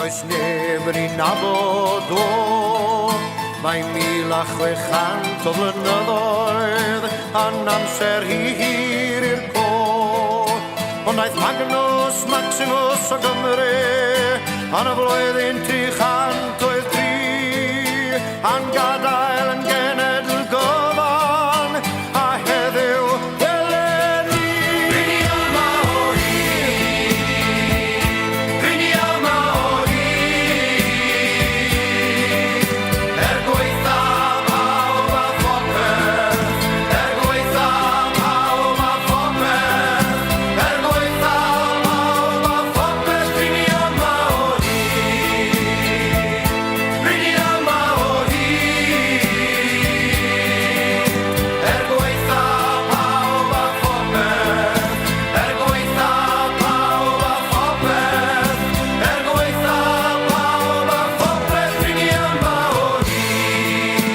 Does neb yn ei nabod o. Mae 1600 o flynyddoedd yn amser hir i'r co. Ond aeth Magnus Maximus o Gymru yn y flwyddyn 303 a'n gadael yn genedl gyfan a heddiw eleni. Ry'n ni yma o hyd, ry'n ni yma o hyd, er gwaetha pawb a phopeth, er gwaetha pawb a phopeth, er gwaetha pawb a phopeth, ry'n ni yma o hyd, ry'n ni yma o hyd, er gwaetha pawb a phopeth, er gwaetha pawb a phopeth, er gwaetha pawb a phopeth, ry'n ni yma o hyd.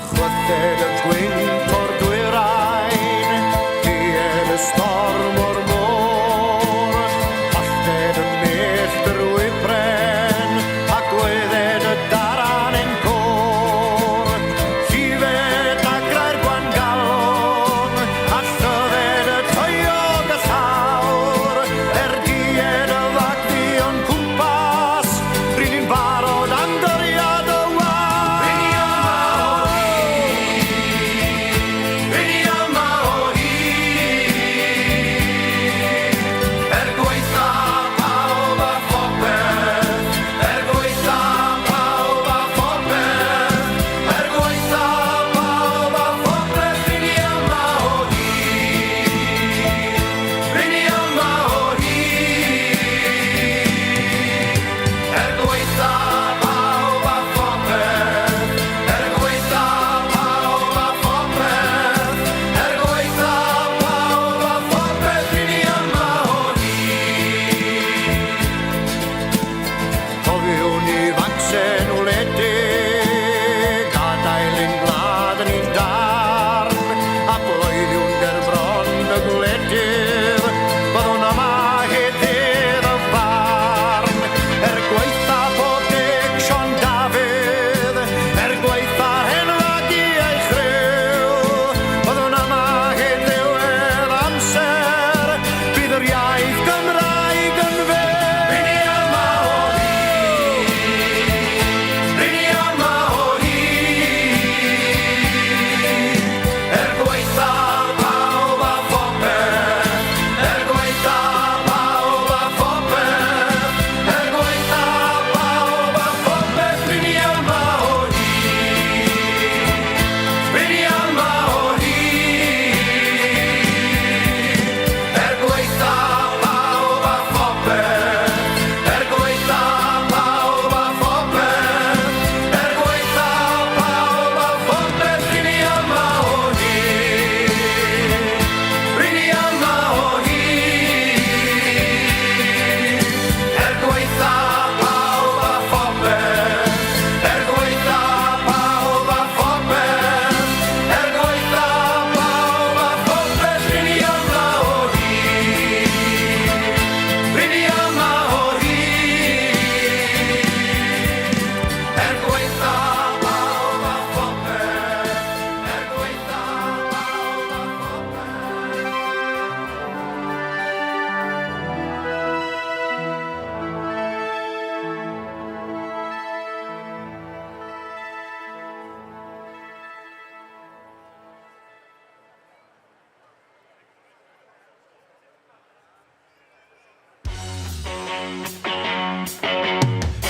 Chwythed y gwynt o'r dwyrain, dued y storm o'r môr, Hollted y mellt yr wybren, a gwaedded y daran ein côr. Llifed dagrau'r gwangalon, a llyfed y taeog y llawr, er dued y fagddu o'n cwmpas, ry'n ni'n barod am guriad y wawr. Ry'n ni yma o hyd, ry'n ni yma o hyd, er gwaetha pawb a phopeth, er gwaetha pawb a phopeth, er gwaetha pawb a phopeth, ry'n ni yma o hyd, ry'n ni yma o hyd, er gwaetha pawb a phopeth, er gwaetha pawb a phopeth, er gwaetha pawb a phopeth, ry'n ni yma o hyd. Cofiwn i Facsen wledig, gadael ein gwlad yn un darn, a bloeddiwn ger bron y gwledydd, byddwn yma hyd ddydd y farn. Er gwaetha pob dic Siôn Dafydd, er gwaetha'r hen fagu ei chryw, byddwn yma hyd ddiwedd amser, bydd yr iaith Gymraeg yn fyw. Ry'n ni yma o hyd, ry'n ni yma o hyd, er gwaetha pawb a phopeth, er gwaetha pawb a phopeth, er gwaetha pawb a phopeth, ry'n ni yma o hyd, ry'n ni yma o hyd, er gwaetha pawb a phopeth, er gwaetha pawb a phopeth, er gwaetha pawb a phopeth, ry'n ni yma o hyd, ry'n ni yma o hyd, er gwaetha pawb a phopeth, er gwaetha pawb a phopeth, er gwaetha pawb a phopeth, ry'n ni yma o hyd, ry'n ni yma o hyd, er gwaetha pawb a phopeth, er gwaetha pawb a phopeth.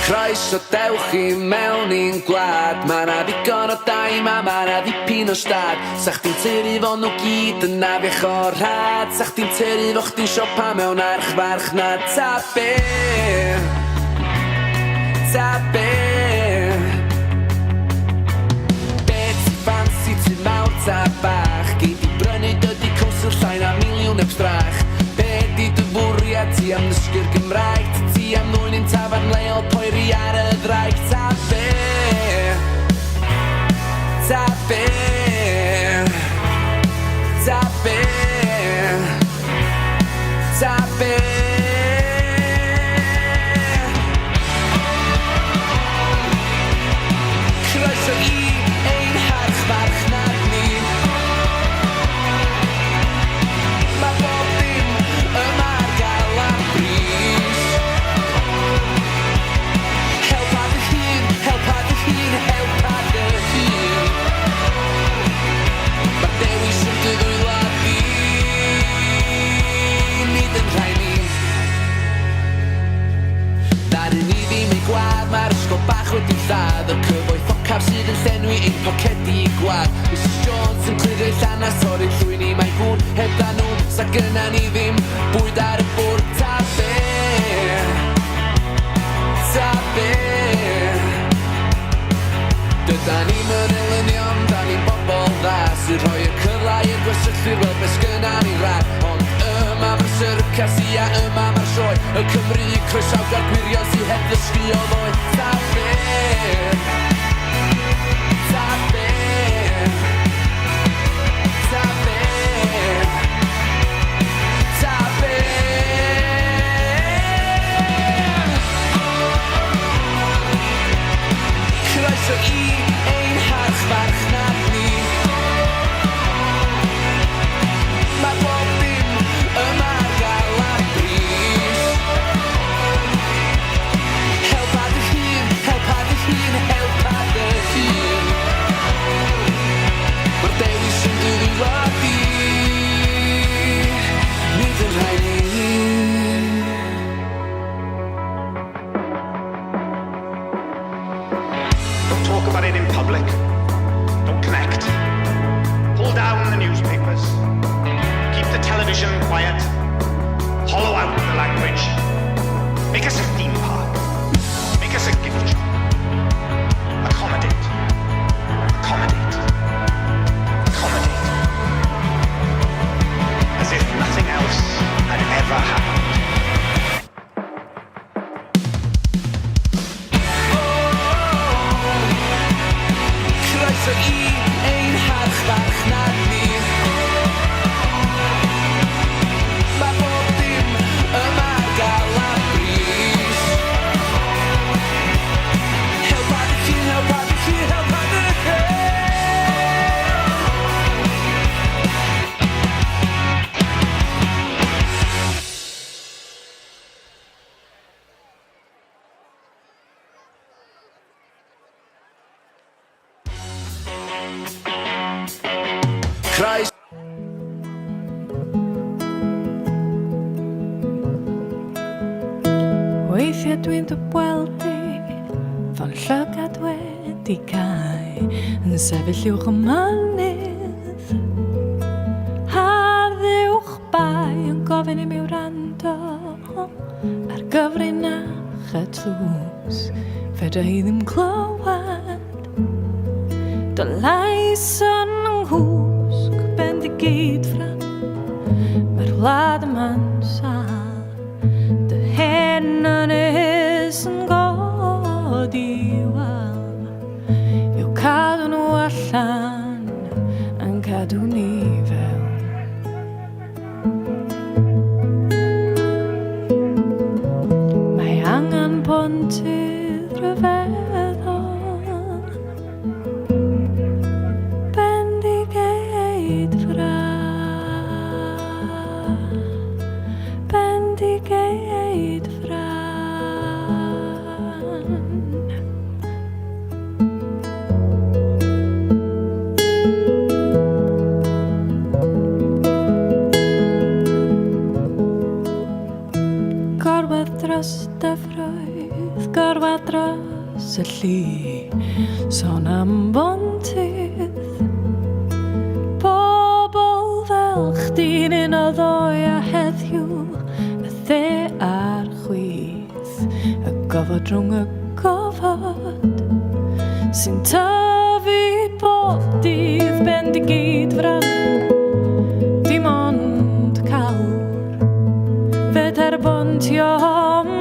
Croeso dewch i mewn i'n gwlad. Ma' 'na ddigon o dai 'ma, ma' 'na ddipyn o stad. Sa chdi'n tyrru fo nhw gyd yn afiach o rhad. Sa chdi'n tyrru fo chdi'n siopa mewn archfarchnad. Ta be? Ta be? Be ti ffansi, tŷ mawr ta bach? Gei di brynu dydy council llai na miliwn heb strach. Be di dy fwriad ti am ddysgu'r Gymraeg? Ti am ddwyn un tafarn leol poeri ar y ddraig? Ta be? Ta be? Ta be? Ta be? rhyfedd. Y cyfoethocaf sydd yn llenwi ein pocedi gwag. Misus Jones yn clirio'i llanas, torri'r llwyni mae gŵn. Hebdda nhw, sa gynna ni ddim bwyd ar y bwrdd. Ta be? Ta be? Dydan ni'm yn elynion, da ni'n bobl dda sy'n rhoi y cyfle i'r gwersyllwyr weld be sgynna ni'n rhad. Ond yma mae'r syrcas, ia yma mae'r sioe. Y Cymry croesawgar gwirion sydd heb ddysgu o ddoe. Ta be? Ta be? Ta be? Ta be? Croeso i ein harchfarchnad ni. Mae bob dim yma ar gael am bris. Helpa dy hun, helpa dy hun, helpa dy hun. Mae'r dewis yn dy ddwylo di, nid yn rhai ni. Don't talk about it in public. Don't connect. Pull down the newspapers. Keep the television quiet. Hollow out the language. Make us a theme park. Make us a gift shop. Accommodate. Accommodate. Accommodate. As if nothing else had ever happened. Croeso i ein harchfarchnad ni. Mae bob dim yma ar gael am bris. Helpa dy hun, helpa dy hun, helpa dy hun. Croes Weithiau dwi'n dy weld di, fo'n llygad wedi cau, yn sefyll uwch y mynydd. Ar ddiwch bai yn gofyn i mi wrando ar gyfrinach y tlws. Fedra i ddim clywed dy lais yn nghwsg Bendigeidfran. Mae'r wlad yma'n sâl. Dy hen ynys yn godi wal. Yw cadw nhw allan yn cadw ni fewn. Mae angen pontydd rhyfeddol. Bendigeidfran. Bendigeidfran. Gorwedd dros dyfroedd, gorwedd dros y lli. Sôn am bontydd. Pobl fel chdi'n un o ddoe a heddiw, y dde a'r chwith, y gofod rhwng y gofod sy'n tyfu bob dydd. Bendigeidfran, dim ond cawr fedar bontio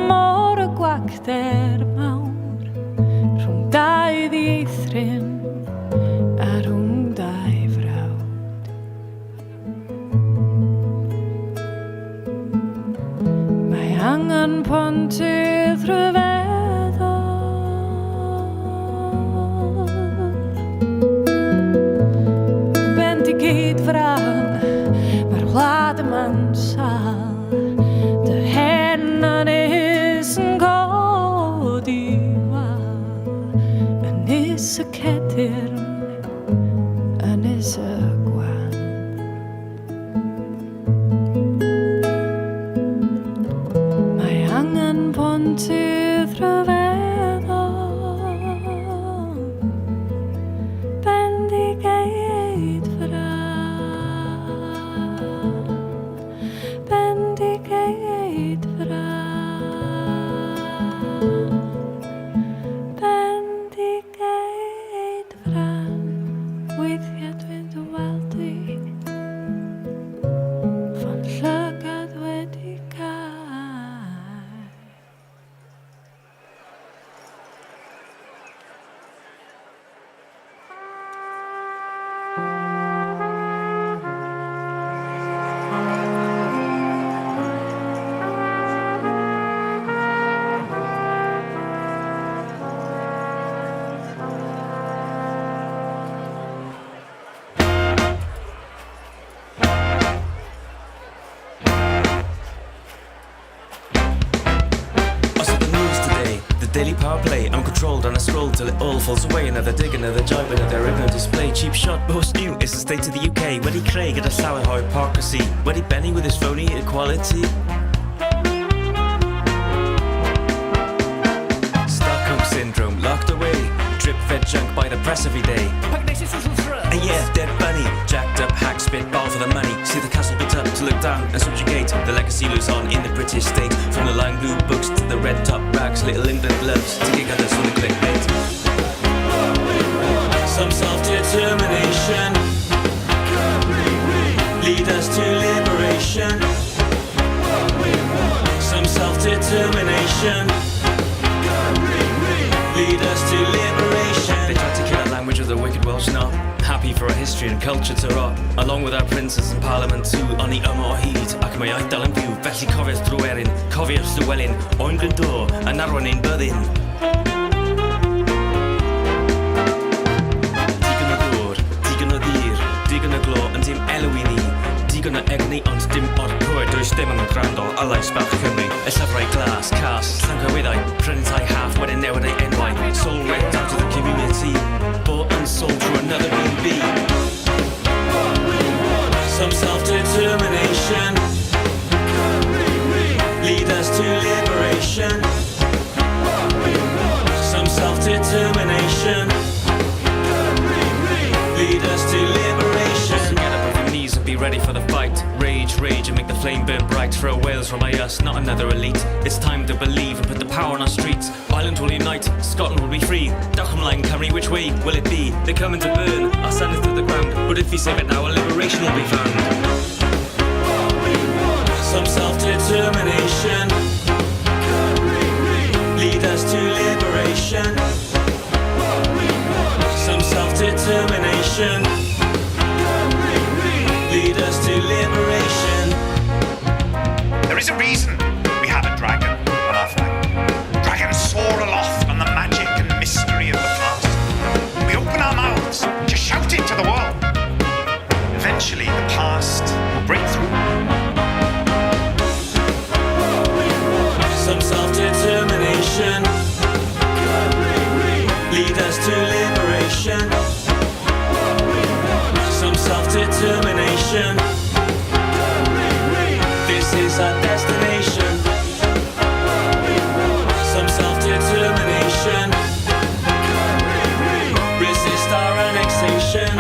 mor y gwacter mawr rhwng dau ddieithryn a rhwng dau frawd. Mae angen pontydd rhyfeddol. Bendigeidfran, mae'r wlad yma'n sâl. Dy hen ynys yn godi wal. Ynys y cedyrn, ynys y gwan. Mae angen pontydd rhyfeddol. CarPlay. I'm controlled and I scroll till it all falls away. Another dig, another jibe, another ignorant display. Cheap shot, but what's new? It's the state of the UK. Wedi creu gyda llawer o hypocrisy. Wedi bennu with his phony equality. Stockholm Syndrome, locked away. Drip fed junk by the press every day. And yeah, dead bunny. Jacked up hack, spit ball for the money. See the castle built up to look down and subjugate. The legacy lives on in the British state. From the lime blue books to the red top rags, Little England loves to gig others for the clickbait. Some self-determination lead us to liberation. Some self-determination lead us to liberation. They tried to kill our language with a wicked Welsh knot. Happy for our history and culture to rot. Along with our princes and parliament too. O'n i yma o hyd, ac mae iaith dal yn byw. Felly cofi'r Dryweryn, cofi'r Llywelyn, Owain Glyndŵr, yn arwain ein byddin. Digon o ddŵr, digon o ddir, digon o glo, ond dim elw i ni. Digon o egni, ond dim o'r pŵer, does dim yn gwrando, a lais bach Cymru. Y llyfrau glas, cas, llangywyddau, prynu tai haf, wedyn newid ei enwau. Soul rent out to the community, bought and sold through another B&B. Some self-determination lead us to liberation. Some self-determination lead us to liberation. Get up off your knees and be ready for the fight. Rage, rage, and make the flame burn bright. For a Wales run by us, not another elite. It's time to believe and put the power on our streets. Ireland will unite, Scotland will be free. Dewch ymlaen, Cymru, which way will it be? They're coming to burn our standards to the ground. But if we save it now, a liberation will be found. Some self-determination lead us to liberation. Some self-determination lead us to liberation. There is a reason we have a dragon on our flag. Dragons soar aloft on the magic and mystery of the past. We open our mouths to shout it to the world. Eventually, the past will break through. Some self-determination lead us to liberation. Some self-determination. This is our destination. Some self-determination. Resist our annexation.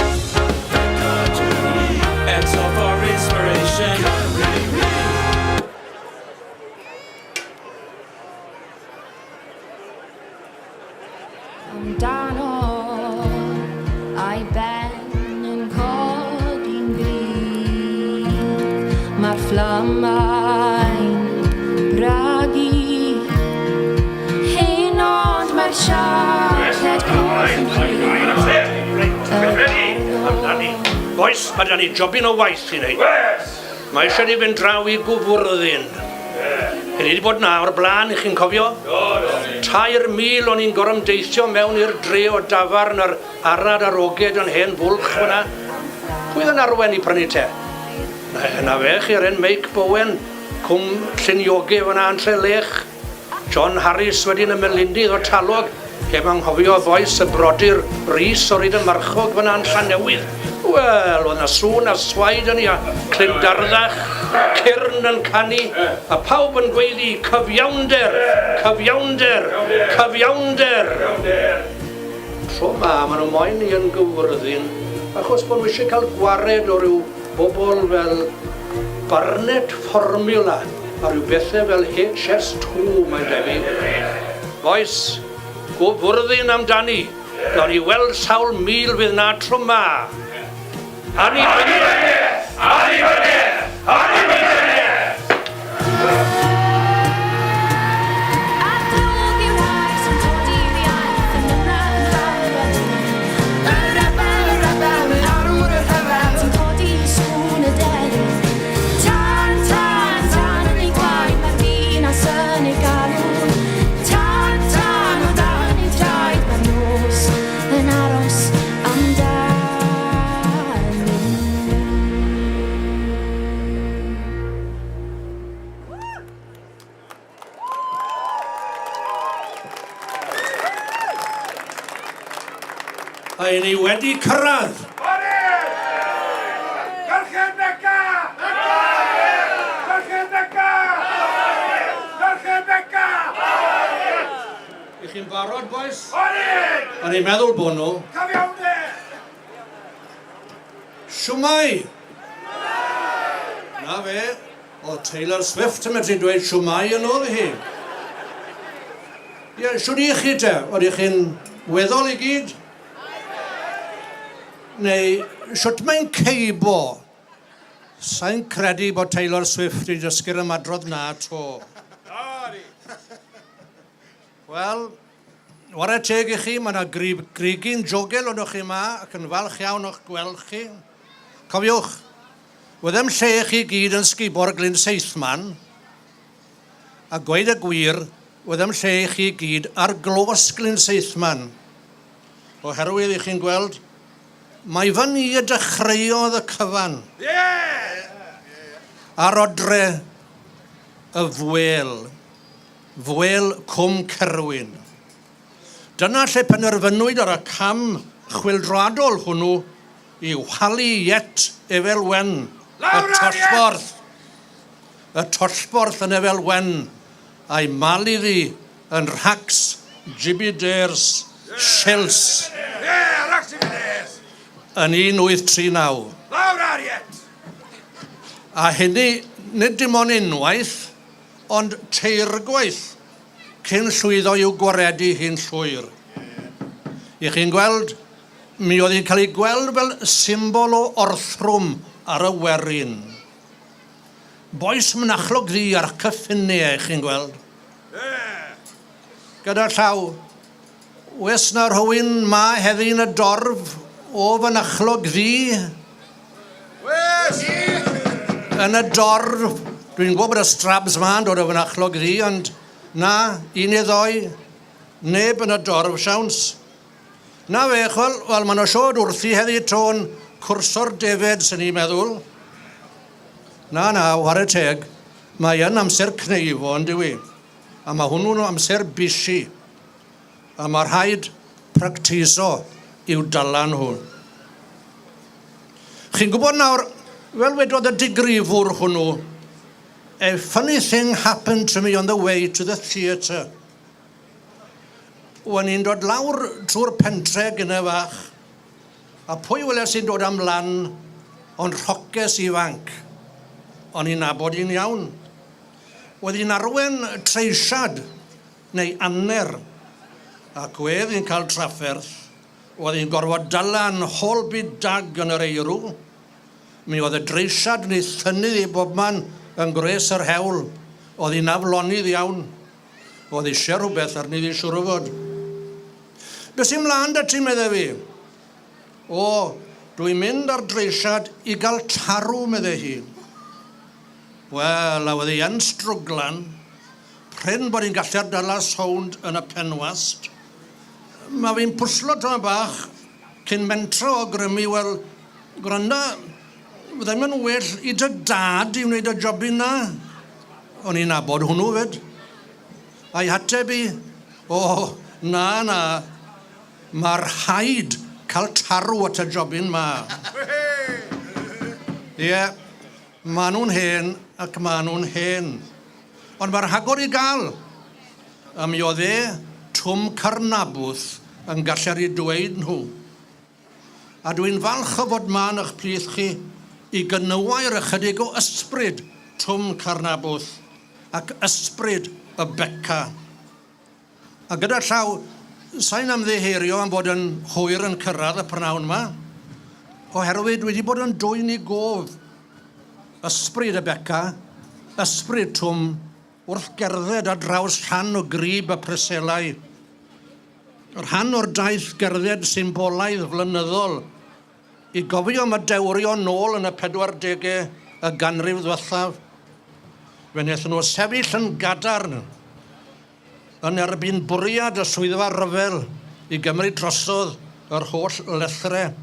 It's off our inspiration. Amdano a'i ben yn codi'n gryf. Mae'r fflamau'n bragu hyn ond mae'r siaced coch yn Ready? Amdani. Boys, mae da ni jobyn o waith i wneud. Mae eisiau ni fynd draw i Gwfwrddin. Ni wedi bod na o'r blaen, i chi'n cofio? 3,000 o'n i'n gorymdeithio mewn i'r dre o dafarn yr Arad a'r Oged yn hen fwlch fyna. Pwy oedd yn arwen i prynu te? Na fe chi, yr hen Meic Bowen, Cwm Llynioge fyna yn Trelech. John Harris wedyn y Melindydd o Talog, heb anghofio bois y brodyr Rhys o Ryd y Marchog fyna yn Llannewydd. Wel, oedd na sŵn a swaed yn i a Clyndarddach, Cyrn yn canu, a pawb yn gweiddi cyfiawnder, cyfiawnder, cyfiawnder. Tro ma, maen nhw moyn ni yn Gyfyrddin, achos bod nhw eisiau cael gwared o ryw bobl fel Barnett Formula a rhyw bethau fel HS2, mae'n debyg. Boys, Gwfwrddin amdani. Gawn ni weld sawl mil fydd na tro ma. Annibyniaeth! Annibyniaeth! Annibyniaeth! A drwg i'w waith yn codi'r iaith yn ymladd yn llawn. Y rebel, y rebel, yr arwr y rhyfel sy'n codi sŵn y delyn. Tân, tân, tân yn ei gwaed, mae'r ddinas yn ei galw. Tân, tân o dan ei draed, mae'r nos yn aros amdani. A i ni wedi cyrraedd. Merched Beca! Merched Beca! Merched Beca! I chi'n barod, boys? Odyn! O'n i'n meddwl bod nhw. Cyfiawnder! Shwmae! Na fe, oedd Taylor Swift yn medru dweud shwmae yn ôl i hi. Ie, shwd i chi te? Oeddech chi'n weddol i gyd? Neu shwt mae'n ceibo? Sa'n credu bod Taylor Swift wedi dysgu'r ymadrodd na to. Wel, ware teg i chi, mae yna grib, grigyn jogel onoch chi yma ac yn falch iawn o'ch gweld chi. Cofiwch, wyddem lle chi gyd yn sgubo'r Glyn Seithman, a gweud y gwir, wyddem lle chi gyd ar glos Glyn Seithman. Oherwydd, i chi'n gweld, mai fan i y dechreuodd y cyfan. Ar odre y fwel, fwel Cwm Cerwyn. Dyna lle penderfynwyd ar y cam chwyldroadol hwnnw i whalu iet Efel Wen, y tollborth, y tollborth yn Efel Wen, a'i malu ddi yn rhacs jibidêrs shels yn 1839. Lawr ar iet! A hynny nid dim ond unwaith, ond teirgwaith cyn llwyddo i'w gwaredu hi'n llwyr. I chi'n gweld, mi oedd hi'n cael ei gweld fel symbol o orthrwm ar y werin. Bois Mynachlog Ddu a'r cyffiniau, chi'n gweld. Gyda llaw, wes na rhywun ma heddi yn y dorf o Fynachlog Ddu? Wes! Yn y dorf, dwi'n gwybod bod y strabs ma'n dod o Fynachlog Ddu, ond na, un neu ddoi, neb yn y dorf, siawns. Na fe, chwel, wel, maen nhw siod wrthi heddi to'n cwrso'r defed, sy'n ni'n meddwl. Na, na, whare teg, mae yn amser cneifo, yn dyw i. A mae hwnnw'n amser busy. A mae rhaid practiso i'w dala nhw. Chi'n gwybod nawr, fel wedodd y digrifwr hwnnw, a funny thing happened to me on the way to the theatre. O'n i'n dod lawr trwy'r pentre gynne fach, a pwy weles i'n dod am lan ond rhoces ifanc. O'n i'n nabod hi'n iawn. Oedd hi'n arwen treisiad, neu aner, ac wedd hi'n cael trafferth. Oedd hi'n gorfod dala'n holbyd dag yn yr eirw. Mi oedd y dreisiad yn ei thynnu i bobman yng ngwres yr hewl. Oedd hi'n aflonydd iawn. Oedd eisiau rhywbeth arni fi, siŵr o fod. Be sy'n mlaen da ti, medde fi? O, dwi'n mynd ar dreisiad i gael tarw, medde hi. Wel, a oedd hi yn strwglan. Prin bod hi'n gallu'r dala sownd yn y penwast. Mae fi'n pwslo tamed bach cyn mentro awgrymu, wel, gwranda, fyddai'm yn well i dy dad i wneud y jobyn 'na? O'n i'n nabod hwnnw 'fyd. A'i hateb i, O, na, na, mae rhaid cael tarw at y jobyn 'ma. Ie, maen nhw'n hen ac maen nhw'n hen. Ond mae rhagor i gael. A mi oedd e, Twm Carnabwth, yn gallu eu dweud nhw. A dwi'n falch o fod 'ma yn 'ych plith chi i gynywair ychydig o ysbryd Twm Carnabwth ac ysbryd y Beca. A gyda llaw, sai'n ymddiheurio am fod yn hwyr yn cyrraedd y prynhawn 'ma, oherwydd dwi 'di bod yn dwyn i gof ysbryd y Beca, ysbryd Twm, wrth gerdded ar draws rhan o grib y Preselau. Rhan o'r daith gerdded symbolaidd flynyddol i gofio am y dewrion nôl yn y pedwardegau y ganrif ddwethaf. Fe wnaethon nhw sefyll yn gadarn yn erbyn bwriad y Swyddfa Ryfel i gymryd drosodd yr holl lethrau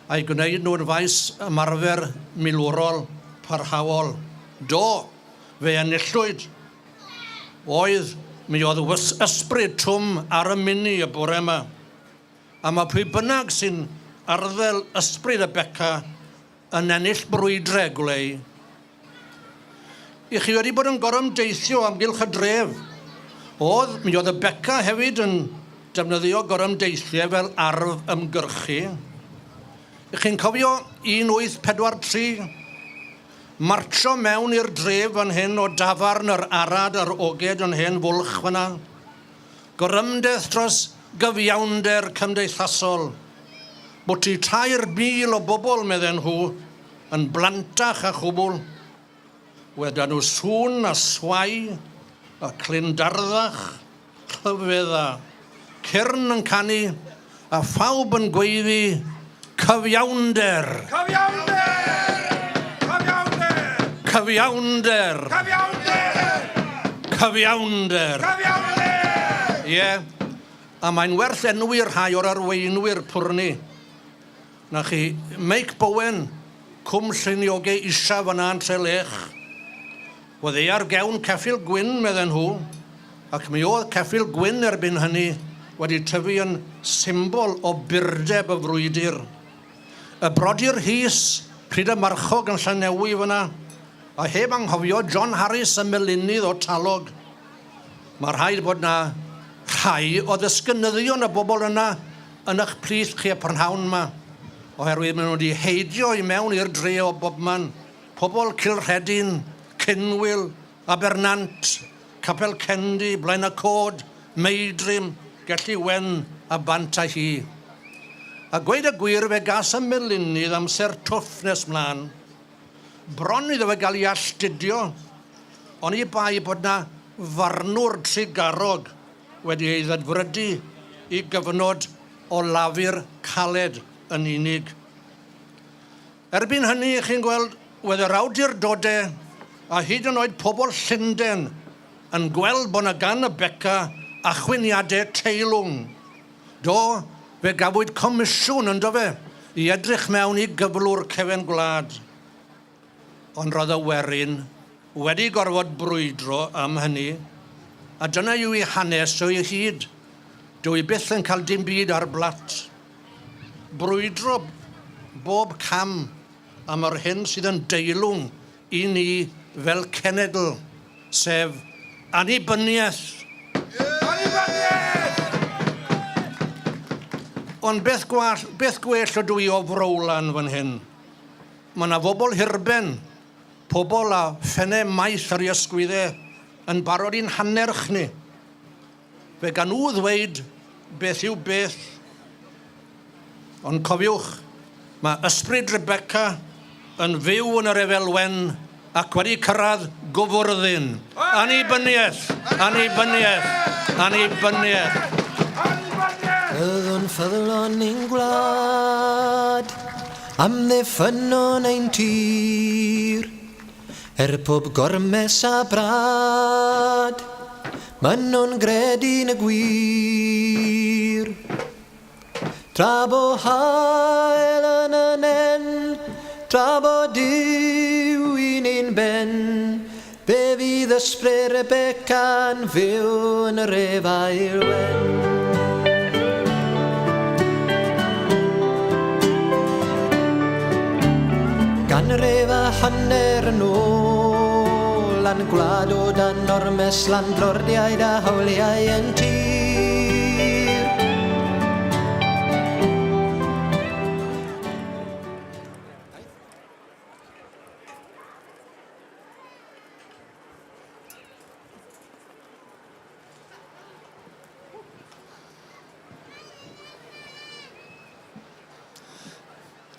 a'u gwneud nhw'n faes ymarfer milwrol parhaol. Do, fe enillwyd. Oedd, mi oedd ysbryd Twm ar y mini y bore 'ma. A mae pwy bynnag sy'n arddel ysbryd y Beca yn ennill brwydre, gwlei. I chi wedi bod yn gorymdeithio o amgylch y dref. Oedd, mi oedd y Beca hefyd yn defnyddio gorymdeithiau fel arf ymgyrchu. I chi'n cofio 1843? Martsio mewn i'r dref fan hyn o dafarn yr Arad a'r Oged yn hen fwlch fyna. Gorymdaith dros gyfiawnder cymdeithasol. Bwti 3,000 o bobl, medden nhw, yn blantach a chwbl. Weda nhw sŵn a swai, y clindarddach, rhyfedda, cyrn yn canu, a phawb yn gweiddi, Cyfiawnder! Cyfiawnder! Cyfiawnder! Cyfiawnder! Cyfiawnder! Cyfiawnder! Cyfiawnder! Ie, a mae'n werth enwi rhai o'r arweinwyr pwrni. 'Na chi, Meic Bowen, Cwm Llwyniogau Isa fan'na yn Trelech. Oedd e ar gefn ceffyl gwyn, medden nhw, ac mi oedd ceffyl gwyn erbyn hynny wedi tyfu yn symbol o burdeb y frwydr. Y brodyr Rhys, Rhyd y Marchog yn Llanelwy fan'na, a heb anghofio John Harris y melinydd o Talog. Mae rhaid bod 'na rhai o ddisgynyddion y bobl yna yn eich plith chi y prynhawn 'ma, oherwydd maen nhw wedi heidio i mewn i'r dre o bobman, pobl Cilrhedyn, Cynwyl, Abernant, Capel Cendy, Blaen-y-Cod, Meidrim, Gelli Wen a bant â hi. A gweud y gwir fe gas y melinydd amser twff nes mlaen. Bron iddo fe gael ei alltudio, oni bai bod 'na farnwr trugarog wedi ei ddedfrydu i gyfnod o lafur caled yn unig. Erbyn hynny, chi'n gweld, wedd yr awdurdode a hyd yn oed pobl Llundain yn gweld bod 'na gan y Beca achwyniade teilwng. Do, fe gafwyd comisiwn, yndo fe, i edrych mewn i gyflwr cefen gwlad. Ond roedd y werin wedi gorfod brwydro am hynny, a dyna yw ei hanes o ei hyd. Dw i byth yn cael dim byd ar blat. Brwydro bob cam am yr hyn sydd yn deilwng i ni fel cenedl, sef annibyniaeth. Annibyniaeth! Ond beth gwall, beth gwell ydw i o Frowlan fan hyn? Mae 'na fobl hirben, pobl â phenne maith ar eu ysgwydde, yn barod i'n hannerch ni. Fe gan nhw ddweud beth yw beth. Ond cofiwch, mae ysbryd Rebecca yn fyw yn yr Efel Wen ac wedi cyrraedd Gwfwrddyn. Annibyniaeth! Annibyniaeth! Annibyniaeth! Byddwn ffyddlon i'n gwlad, amddiffynnwn ein tir. Er pob gormes a brad, maen nhw'n gredu'n y gwir. Tra bo hael yn y nen, tra bo Duw i ni'n ben, fe fydd ysbryd Rebeca'n fyw yn yr efail wen. Ganrif a hanner yn ôl, a'n gwlad o dan ormes landlordiaid a hawliau yn tir.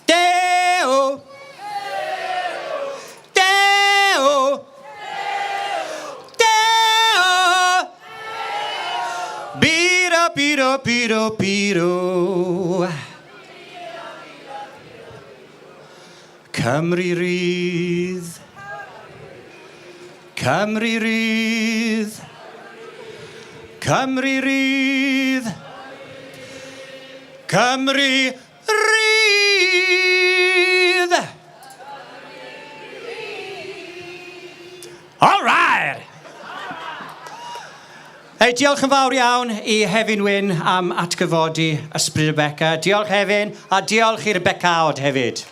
Deo! Deo! Deo! Biro, biro, biro, biro. Cymru rydd. Cymru rydd. Cymru rydd. Cymru rydd. All right. Hey, diolch yn fawr iawn i Hefin Wyn am atgyfodi ysbryd y Beca. Diolch Hefin, a diolch i'r Becaod hefyd.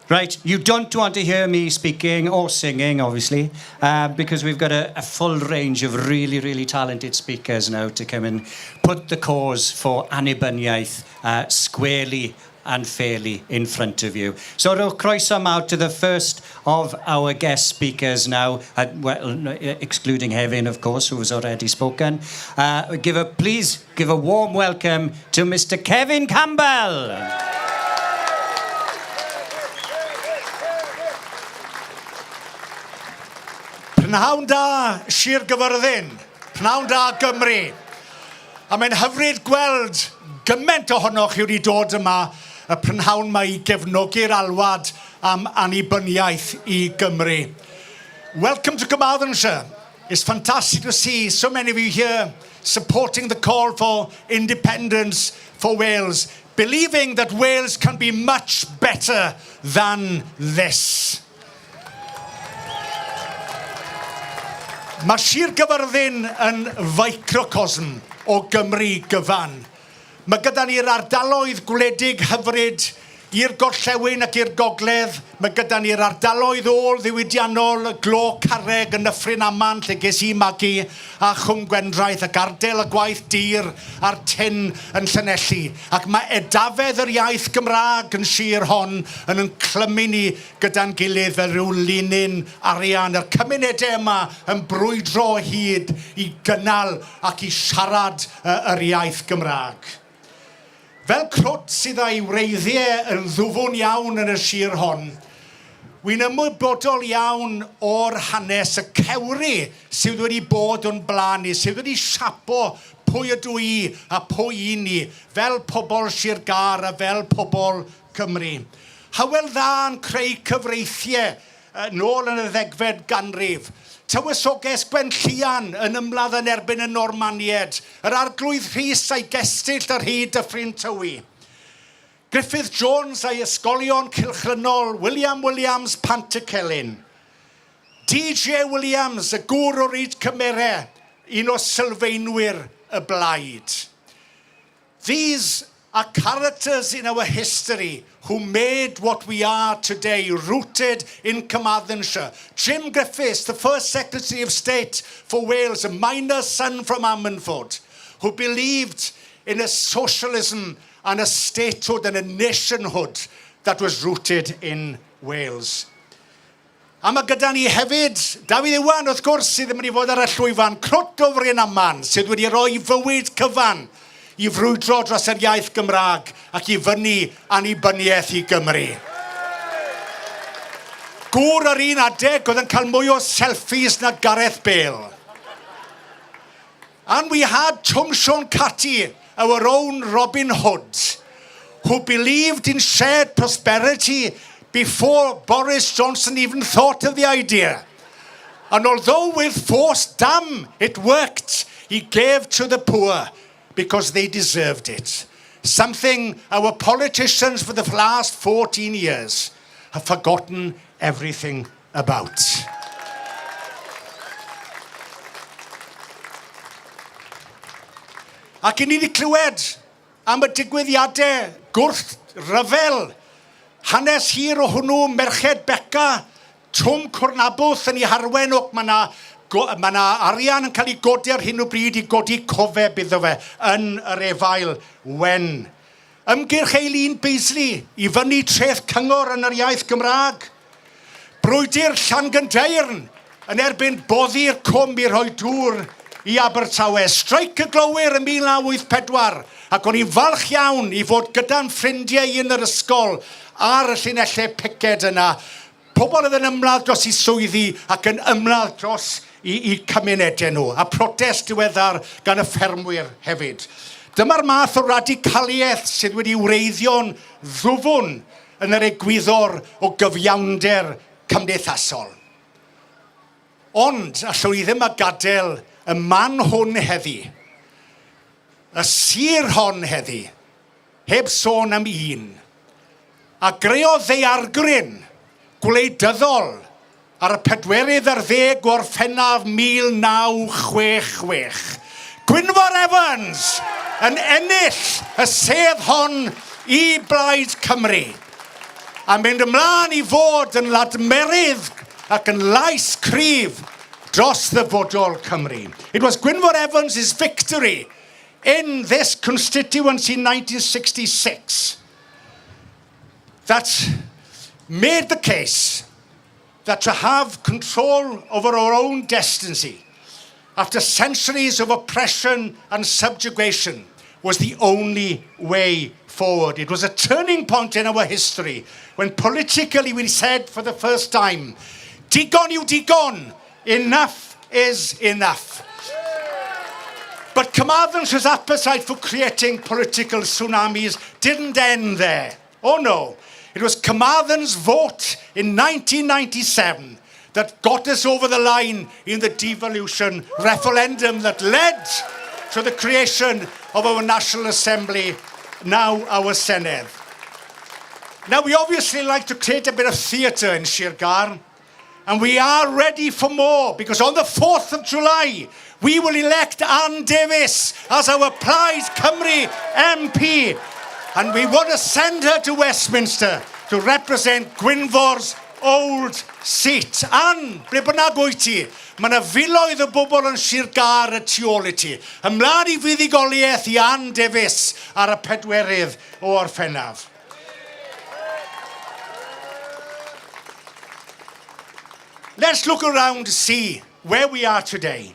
Right, you don't want to hear me speaking or singing, obviously, because we've got a full range of really, really talented speakers now to come and put the cause for annibyniaeth squarely and fairly in front of you. So rhowch croeso mawr to the first of our guest speakers now, well, no, excluding Hefin, of course, who has already spoken. Please give a warm welcome to Mr. Cefin Campbell. Prynhawn da, Sir Gyfyrddin. Prynhawn da, Gymru. A mae'n hyfryd gweld gymaint ohonoch chi wedi dod yma y prynhawn yma i gefnogi'r alwad am annibyniaeth i Gymru. Welcome to Carmarthenshire. It's fantastic to see so many of you here supporting the call for independence for Wales, believing that Wales can be much better than this. Mae Sir Gyfyrddin yn ficrocosm o Gymru gyfan. Mae gyda ni'r ardaloedd gwledig hyfryd i'r gorllewin ac i'r gogledd. Mae gyda ni'r ardaloedd ôl ddiwydiannol, glo carreg yn Nyffryn Aman, lle ges i magu, a Chwm Gwendraeth ac ardal y gwaith dur a'r tin yn Llanelli. Ac mae edafedd yr iaith Gymraeg yn sir hon yn yn clymu ni gyda'n gilydd fel rhyw linyn arian. Yr cymunedau yma yn brwydro o hyd i gynnal ac i siarad yr iaith Gymraeg. Fel crwt sydd â'i wreiddiau yn ddwfwn iawn yn y sir hon, wi'n ymwybodol iawn o'r hanes, y cewri sydd wedi bod o'n blaen ni, sydd wedi siapo pwy ydw i a pwy y'n ni, fel pobl Sir Gâr a fel pobl Cymru. Hywel Dda yn creu cyfreithiau nôl yn y ddegfed ganrif. Tywysoges Gwenllian yn ymladd yn erbyn y Normanied. Yr Arglwydd Rhys a'i gestyll ar hyd Dyffryn Tywi. Griffith Jones a'i ysgolion cylchgrynol, William Williams, Pantycelyn. DJ Williams, y gŵr o Ryd Cymere, un o sylfaenwyr y blaid. These are characters in our history who made what we are today, rooted in Carmarthenshire. Jim Griffiths, the first Secretary of State for Wales, a miner's son from Ammanford, who believed in a socialism and a statehood and a nationhood that was rooted in Wales. A mae gyda ni hefyd Dafydd Iwan, wrth gwrs, sydd yn mynd i fod ar y llwyfan, crwt o Fryn Aman, sydd wedi rhoi fywyd cyfan i frwydro dros yr iaith Gymraeg ac i fynnu annibyniaeth i Gymru. Gŵr ar un adeg oedd yn cael mwy o selfies na Gareth Bale. And we had Twm Siôn Cati, our own Robin Hood, who believed in shared prosperity before Boris Johnson even thought of the idea. And although with forced dam it worked, he gave to the poor because they deserved it. Something our politicians for the last 14 years have forgotten everything about. Ac i ni wedi clywed am y digwyddiadau gwrth ryfel, hanes hir o hwnnw, Merched Beca, Twm Cwrnabwth yn ei harwen o, mae yna mae yna arian yn cael ei godi ar hyn o bryd i godi cofeb iddo fe yn yr Efail Wen. Ymgyrch Eileen Beasley i fyny treth cyngor yn yr iaith Gymraeg. Brwydr Llangyndeyrn yn erbyn boddi'r cwm i rhoi dŵr i Abertawe. Streic y glowyr yn 1984, ac o'n i'n falch iawn i fod gyda'n ffrindiau i yn yr ysgol ar y llinellau piced yna. Pobl oedd yn ymladd dros eu swyddi ac yn ymladd dros i, i cymunedau nhw, a protest diweddar gan y ffermwyr hefyd. Dyma'r math o radicaliaeth sydd wedi wreiddio'n ddwfwn yn yr egwyddor o gyfiawnder cymdeithasol. Ond allwn i ddim a gadael y man hwn heddi, y sir hon heddi, heb sôn am un, a greodd ddaeargryn gwleidyddol ar y pedwerydd ar ddeg Gorffennaf 1966. Gwynfor Evans yn ennill y sedd hon i Blaid Cymru a mynd ymlaen i fod yn ladmerydd ac yn lais cryf dros ddyfodol Cymru. It was Gwynfor Evans' victory in this constituency in 1966 that made the case that to have control over our own destiny after centuries of oppression and subjugation was the only way forward. It was a turning point in our history when politically we said for the first time, digon yw digon, enough is enough. But Carmarthenshire's appetite for creating political tsunamis didn't end there. Oh no. It was Carmarthen's vote in 1997 that got us over the line in the devolution referendum that led to the creation of our National Assembly, now our Senedd. Now, we obviously like to create a bit of theatre in Sir Gâr, and we are ready for more because on the 4th of July, we will elect Ann Davies as our Plaid Cymru MP. And we want to send her to Westminster to represent Gwynfor's old seat. Ann, ble bynnag wyt ti, mae yna filoedd o bobl yn Sir Gâr y tu ôl i ti. Ymlaen i fuddugoliaeth i Ann Davies ar y pedwerydd o Orffennaf. Let's look around to see where we are today.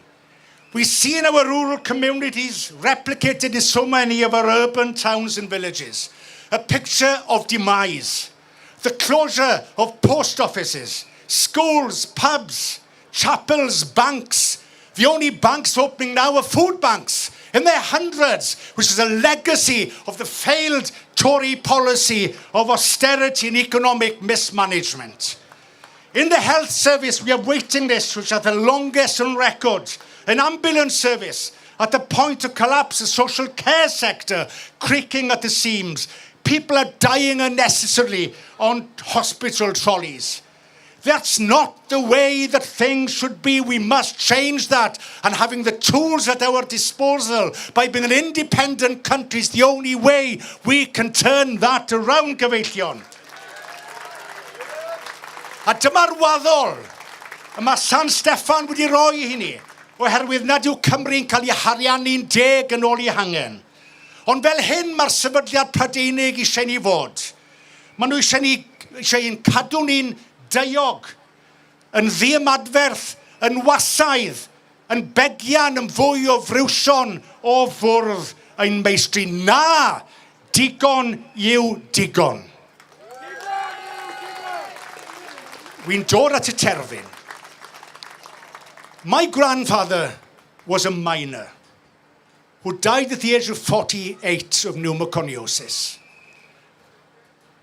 We see in our rural communities, replicated in so many of our urban towns and villages, a picture of demise. The closure of post offices, schools, pubs, chapels, banks. The only banks opening now are food banks, in their hundreds, which is a legacy of the failed Tory policy of austerity and economic mismanagement. In the health service, we have waiting lists which are the longest on record. An ambulance service at the point of collapse, the social care sector creaking at the seams. People are dying unnecessarily on hospital trolleys. That's not the way that things should be. We must change that. And having the tools at our disposal by being an independent country is the only way we can turn that around, gyfeillion. A dyma'r waddol y mae San Steffan wedi roi i ni, oherwydd nad yw Cymru'n cael ei hariannu'n deg yn ôl ei hangen. Ond fel hyn mae'r sefydliad Prydeinig eisiau ni fod. Maen nhw eisiau ni eisiau ein cadw ni'n daeog, yn ddiymadferth, yn wasaidd, yn begian yn fwy o friwsion o fwrdd ein meistri. Na! Digon yw digon. Wy'n dod at y terfyn. My grandfather was a miner who died at the age of 48 of pneumoconiosis.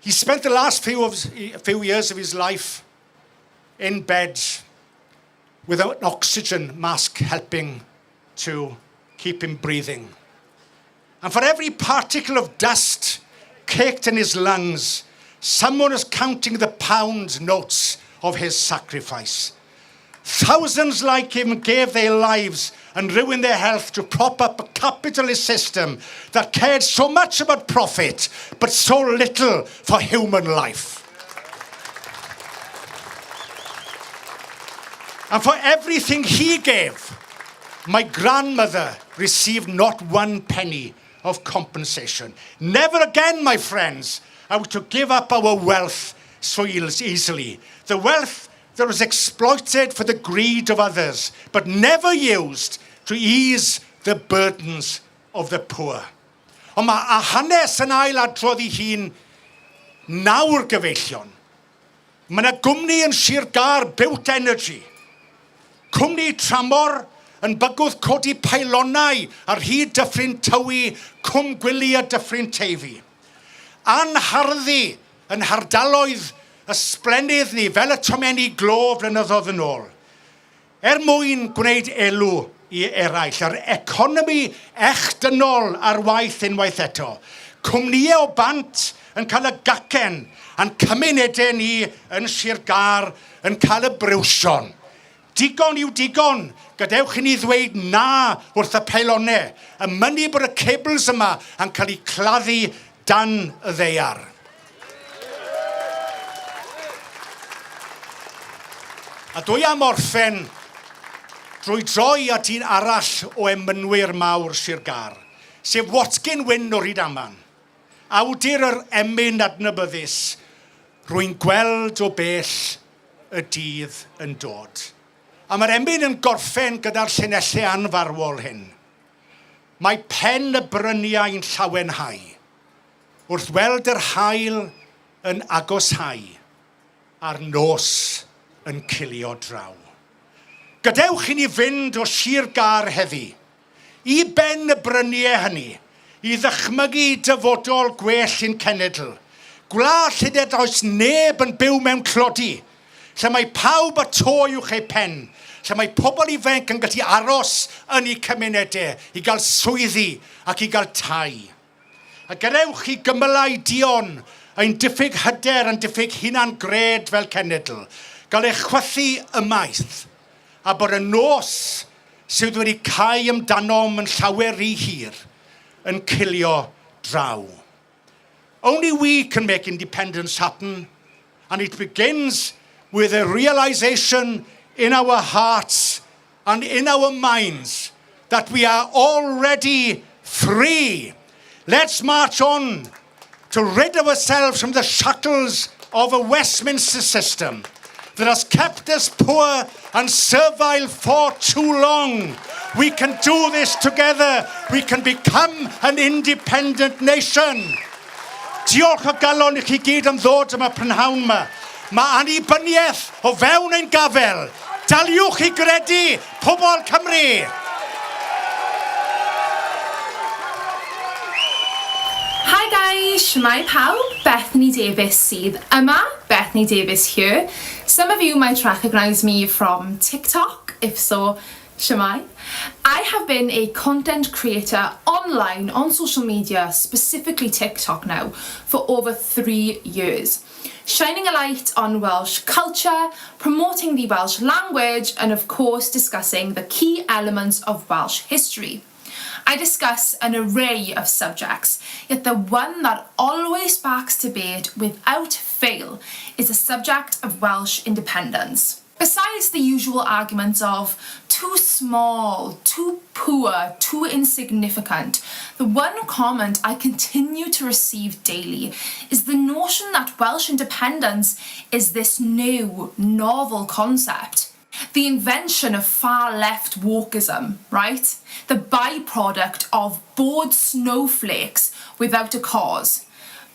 He spent the last few years of his life in bed with an oxygen mask helping to keep him breathing. And for every particle of dust caked in his lungs, someone is counting the pound notes of his sacrifice. Thousands like him gave their lives and ruined their health to prop up a capitalist system that cared so much about profit, but so little for human life. And for everything he gave, my grandmother received not one penny of compensation. Never again, my friends, are we to give up our wealth so easily. The wealth that was exploited for the greed of others, but never used to ease the burdens of the poor. Ond mae a hanes yn ail adrodd ei hun nawr gyfeillion. Mae yna gwmni yn Sir Gâr, Bute Energy. Cwmni tramor yn bygwth codi peilonau ar hyd Dyffryn Tywi, Cwm Gwili a Dyffryn Teifi. Anharddu yn hardaloedd ysblennydd ni fel y tomenni glo flynyddoedd yn ôl. Er mwyn gwneud elw i eraill, yr economi echdynol ar waith unwaith eto. Cwmnïau o bant yn cael y gacen, a'n cymunedau ni yn Sir Gâr yn cael y briwsion. Digon yw digon, gadewch i ni ddweud na wrth y peilonau, y mynnu bod y cables yma yn cael eu claddu dan y ddaear. A dwi am orffen drwy droi at un arall o emynwyr mawr Sir Gâr, sef Watkin Wyn o Rydaman, awdur yr emyn adnabyddus Rwy'n gweld o bell y dydd yn dod. A mae'r emyn yn gorffen gyda'r llinellau anfarwol hyn. Mae pen y bryniau'n llawenhau wrth weld yr haul yn agoshau a'r nos yn cilio draw. Gadewch i ni fynd o Sir Gâr heddi, i ben y bryniau hynny, i ddychmygu dyfodol gwell i'n cenedl, gwlad lle nid oes neb yn byw mewn tlodi, lle mae pawb â to uwch eu pen, lle mae pobl ifanc yn gallu aros yn eu cymunedau i gael swyddi ac i gael tai. A gadewch i gymylau duon ein diffyg hyder a'n diffyg hunan-gred fel cenedl gael eu chwythu ymaith, a bod y nos sydd wedi cau amdanom yn llawer rhy hir yn cilio draw. Only we can make independence happen, and it begins with a realization in our hearts and in our minds that we are already free. Let's march on to rid ourselves from the shackles of a Westminster system that has kept us poor and servile for too long. We can do this together. We can become an independent nation. Diolch o galon i chi gyd am ddod yma prynhawn yma. Mae annibyniaeth o fewn ein gafel. Daliwch i gredu, pobl Cymru! Hi guys, shwmae pawb, Bethany Davies sydd yma, Bethany Davies here. Some of you might recognise me from TikTok, if so, shwmae. I have been a content creator online on social media, specifically TikTok now, for over three years. Shining a light on Welsh culture, promoting the Welsh language, and of course discussing the key elements of Welsh history. I discuss an array of subjects, yet the one that always sparks debate without fail is the subject of Welsh independence. Besides the usual arguments of too small, too poor, too insignificant, the one comment I continue to receive daily is the notion that Welsh independence is this new, novel concept. The invention of far left wokeism, right? The byproduct of bored snowflakes without a cause.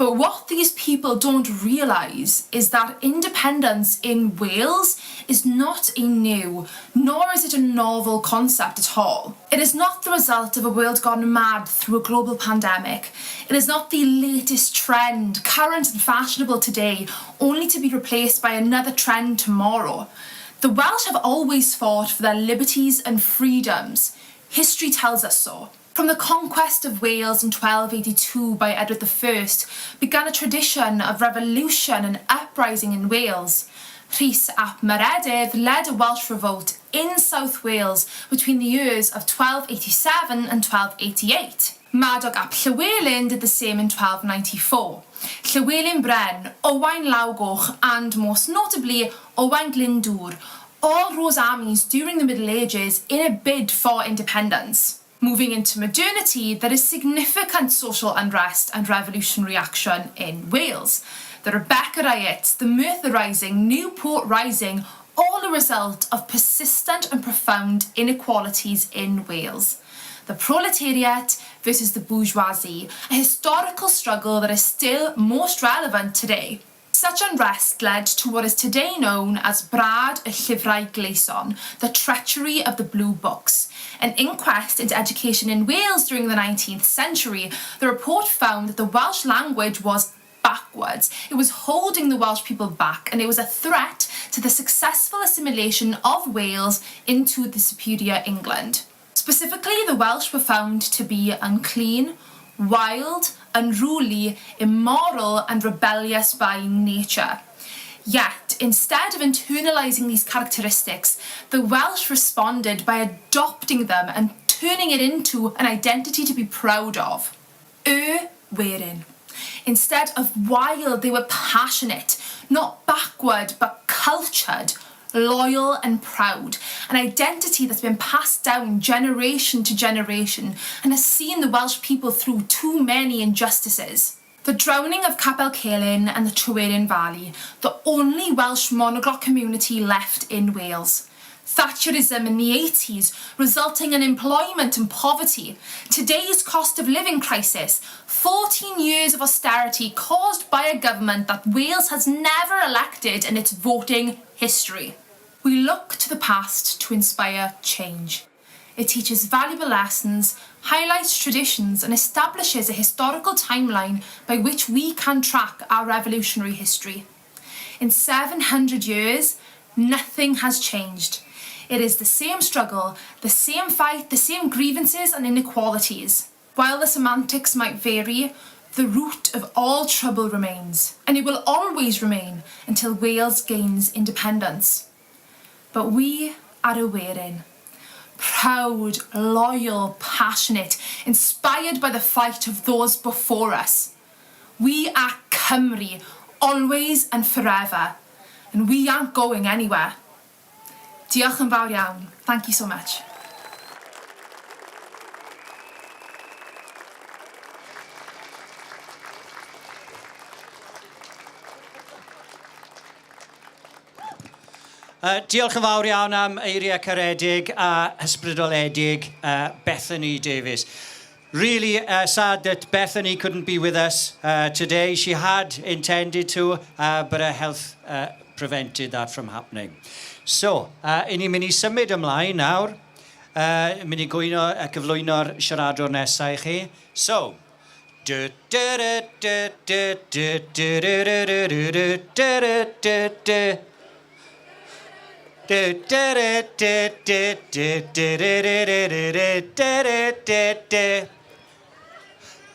But what these people don't realise is that independence in Wales is not a new, nor is it a novel concept at all. It is not the result of a world gone mad through a global pandemic. It is not the latest trend, current and fashionable today, only to be replaced by another trend tomorrow. The Welsh have always fought for their liberties and freedoms. History tells us so. From the conquest of Wales in 1282 by Edward I began a tradition of revolution and uprising in Wales. Rhys ap Meredydd led a Welsh revolt in South Wales between the years of 1287 and 1288. Madog ap Llywelyn did the same in 1294. Llywelyn Bren, Owain Lawgoch and, most notably, Owain Glyndŵr all rose armies during the Middle Ages in a bid for independence. Moving into modernity, there is significant social unrest and revolutionary action in Wales. The Rebecca riots, the Merthyr Rising, Newport Rising, all a result of persistent and profound inequalities in Wales. The proletariat versus the bourgeoisie, a historical struggle that is still most relevant today. Such unrest led to what is today known as Brad y Llyfrau Gleision, the treachery of the Blue Books. An inquest into education in Wales during the 19th century, the report found that the Welsh language was backwards. It was holding the Welsh people back and it was a threat to the successful assimilation of Wales into the superior England. Specifically, the Welsh were found to be unclean, wild, unruly, immoral and rebellious by nature. Yet, instead of internalising these characteristics, the Welsh responded by adopting them and turning it into an identity to be proud of. Y werin. Instead of wild, they were passionate, not backward, but cultured, loyal and proud. An identity that's been passed down generation to generation and has seen the Welsh people through too many injustices. The drowning of Capel Celyn and the Tryweryn Valley, the only Welsh monoglot community left in Wales. Thatcherism in the 80s, resulting in employment and poverty. Today's cost of living crisis, 14 years of austerity caused by a government that Wales has never elected in its voting history. We look to the past to inspire change. It teaches valuable lessons, highlights traditions and establishes a historical timeline by which we can track our revolutionary history. In 700 years, nothing has changed. It is the same struggle, the same fight, the same grievances and inequalities. While the semantics might vary, the root of all trouble remains, and it will always remain until Wales gains independence. But we are a werin. Proud, loyal, passionate, inspired by the fight of those before us. We are Cymru, always and forever, and we aren't going anywhere. Diolch yn fawr iawn. Thank you so much. Diolch yn fawr iawn am eiriau caredig a hysbrydoledig Bethany Davies. Really sad that Bethany couldn't be with us today. She had intended to, but her health prevented that from happening. So, i ni'n mynd i symud ymlaen nawr. Mynd i gwyno, cyflwyno'r siaradwr nesaf i chi. So, du, du, du, du, du, du, du, du, du, du, du, du, du, du, du. Du, du, du, du, du, du, du, du, du, du, du, du, du, du, du, du.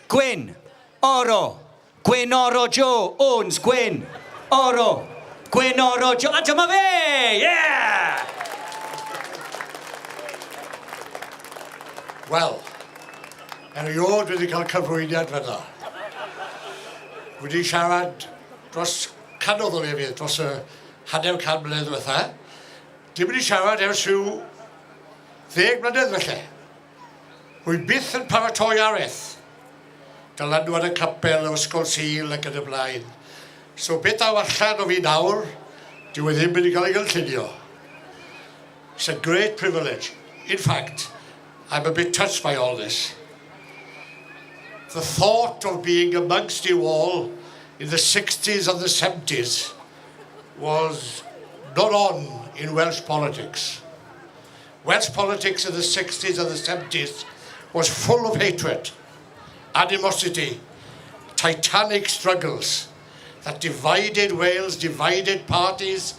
Gwyn, Oro, Gwyn Oro Joe, owns Gwyn, Oro, Gwyn Oro Joe, a dyma fe! Yeah! Wel, erioed wedi cael cyflwyniad fel 'na. Wedi siarad dros canodd o lefydd dros y hanner can mlynedd diwetha. Dim wedi siarad ers rhyw 10 mlynedd felly. Rwy byth yn paratoi araith. Dylanwad y capel, yr ysgol Sul ac yn y blaen. So beth daw allan o fi nawr, dyw e ddim wedi cael ei gynllunio. It's a great privilege. In fact, I'm a bit touched by all this. The thought of being amongst you all in the 60s and the 70s was not on in Welsh politics. Welsh politics in the 60s and the 70s was full of hatred, animosity, titanic struggles that divided Wales, divided parties.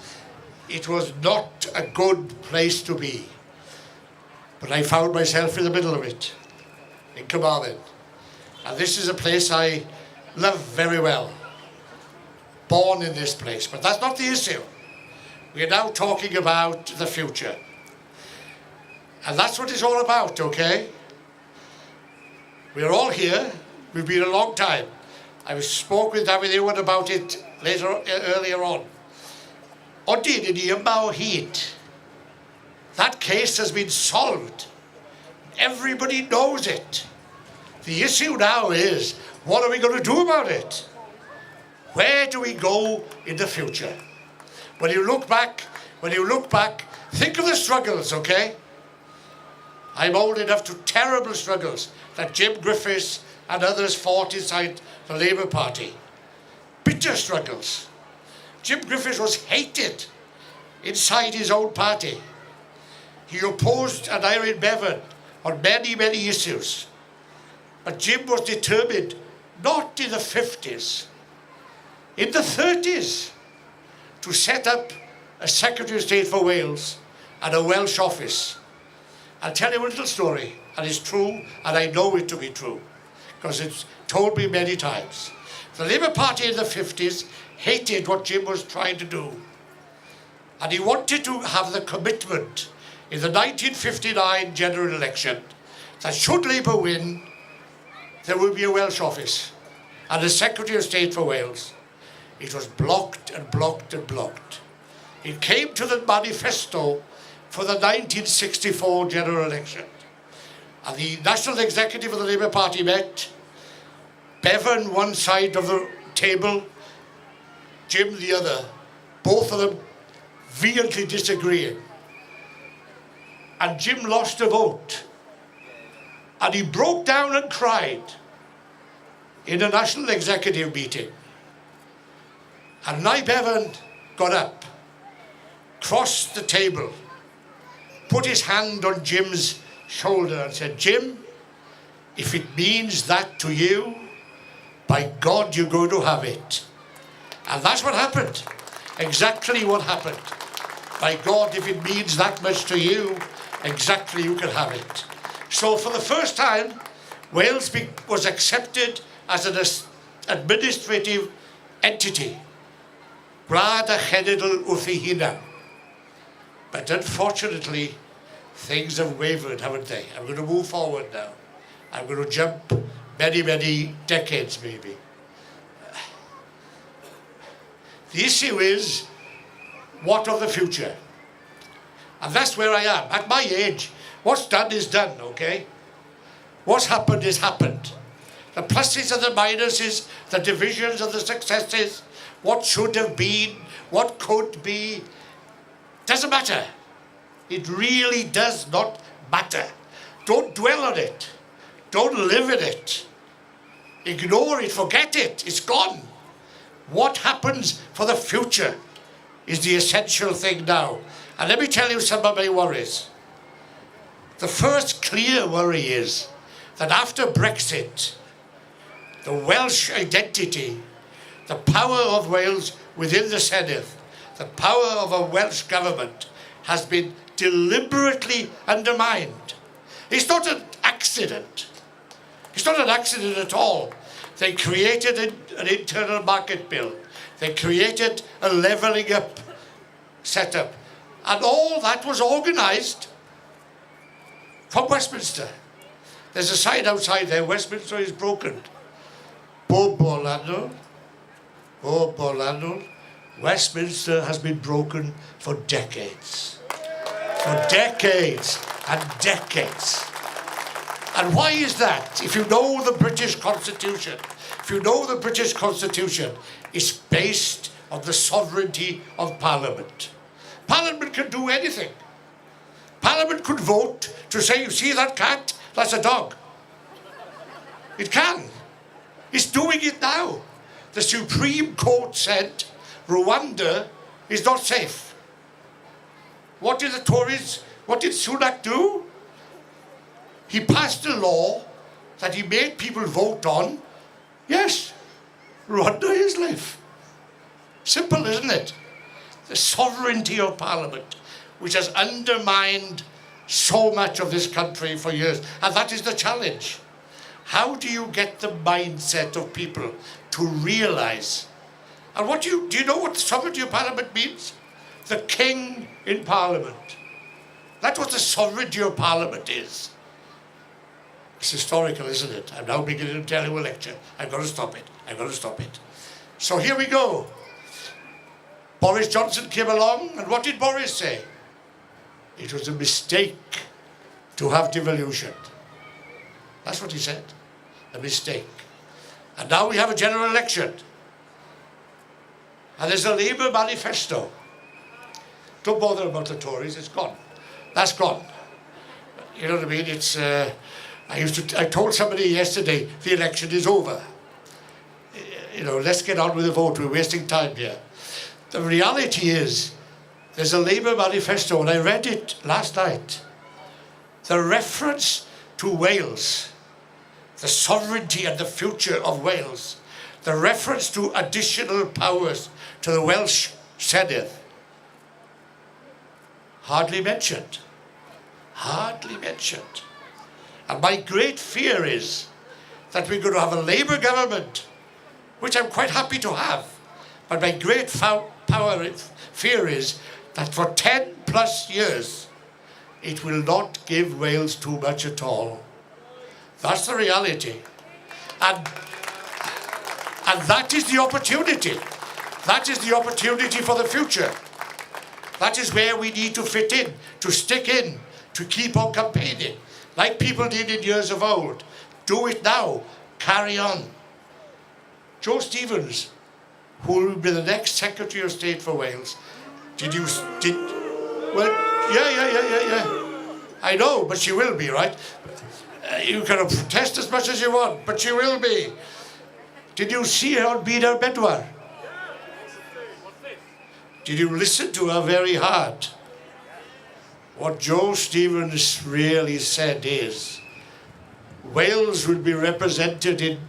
It was not a good place to be. But I found myself in the middle of it, in Carmarthen. And this is a place I love very well. Born in this place. But that's not the issue. We are now talking about the future. And that's what it's all about, okay? We're all here. We've been a long time. I spoke with David Ewan about it later, earlier on. Odyn, i ni yma o hyd. That case has been solved. Everybody knows it. The issue now is, what are we going to do about it? Where do we go in the future? When you look back, when you look back, think of the struggles, okay? I'm old enough to terrible struggles that Jim Griffiths and others fought inside the Labour Party. Bitter struggles. Jim Griffiths was hated inside his own party. He opposed Aneurin Bevan on many, many issues. But Jim was determined, not in the 50s, in the 30s, to set up a Secretary of State for Wales and a Welsh office. I'll tell you a little story, and it's true, and I know it to be true. because it's told me many times. The Labour Party in the 50s hated what Jim was trying to do. And he wanted to have the commitment in the 1959 general election that should Labour win, there will be a Welsh office and a Secretary of State for Wales. It was blocked and blocked and blocked. It came to the manifesto for the 1964 general election. And the National Executive of the Labour Party met, Bevan one side of the table, Jim the other, both of them vehemently disagreeing. And Jim lost a vote. And he broke down and cried in a National Executive meeting. And Nye Bevan got up, crossed the table, put his hand on Jim's shoulder and said, Jim, if it means that to you, by God, you're going to have it. And that's what happened. Exactly what happened. By God, if it means that much to you, exactly you can have it. So for the first time, Wales was accepted as an administrative entity. Gwlad a chenedl wrth ei hunan. But unfortunately, things have wavered, haven't they? I'm going to move forward now. I'm going to jump many, many decades, maybe. The issue is, what of the future? And that's where I am. At my age, what's done is done, okay? What's happened is happened. The pluses and the minuses, the divisions and the successes, what should have been, what could be, doesn't matter. It really does not matter. Don't dwell on it. Don't live in it. Ignore it, forget it, it's gone. What happens for the future is the essential thing now. And let me tell you some of my worries. The first clear worry is that after Brexit, the Welsh identity, the power of Wales within the Senedd, the power of a Welsh government has been deliberately undermined. It's not an accident. It's not an accident at all. They created an internal market bill. They created a levelling up setup. And all that was organised from Westminster. There's a sign outside there, "Westminster is broken." Bobol annwyl, bobol annwyl, Westminster has been broken for decades. For decades and decades. And why is that? If you know the British Constitution, if you know the British Constitution, it's based on the sovereignty of Parliament. Parliament can do anything. Parliament could vote to say, "You see that cat? That's a dog." It can. It's doing it now. The Supreme Court said Rwanda is not safe. What did the Tories, what did Sunak do? He passed a law that he made people vote on. Yes, Rwanda is safe. Simple, isn't it? The sovereignty of Parliament, which has undermined so much of this country for years. And that is the challenge. How do you get the mindset of people to realise? And do you know what the sovereignty of Parliament means? The King in Parliament. That's what the sovereignty of Parliament is. It's historical, isn't it? I'm now beginning to tell you a lecture. I've got to stop it. I've got to stop it. So here we go. Boris Johnson came along, and what did Boris say? It was a mistake to have devolution. That's what he said. A mistake. And now we have a general election. And there's a Labour manifesto. Don't bother about the Tories, it's gone. That's gone. You know what I mean? I told somebody yesterday the election is over. Let's get on with the vote. We're wasting time here. The reality is there's a Labour manifesto, and I read it last night. The reference to Wales, the sovereignty and the future of Wales, the reference to additional powers to the Welsh Senedd, hardly mentioned. Hardly mentioned. And my great fear is that that we're going to have a Labour government, which I'm quite happy to have. But my great power fear is that for 10 plus years, it will not give Wales too much at all. That's the reality. And that is the opportunity. That is the opportunity for the future. That is where we need to fit in, to stick in, to keep on campaigning, like people did in years of old. Do it now. Carry on. Jo Stevens, who will be the next Secretary of State for Wales, did you, did, well, yeah. I know, but she will be, right? You can protest as much as you want, but she will be. Did you see her on Byd ar Bedwar? Did you listen to her very hard? What Jo Stevens really said is Wales will be represented in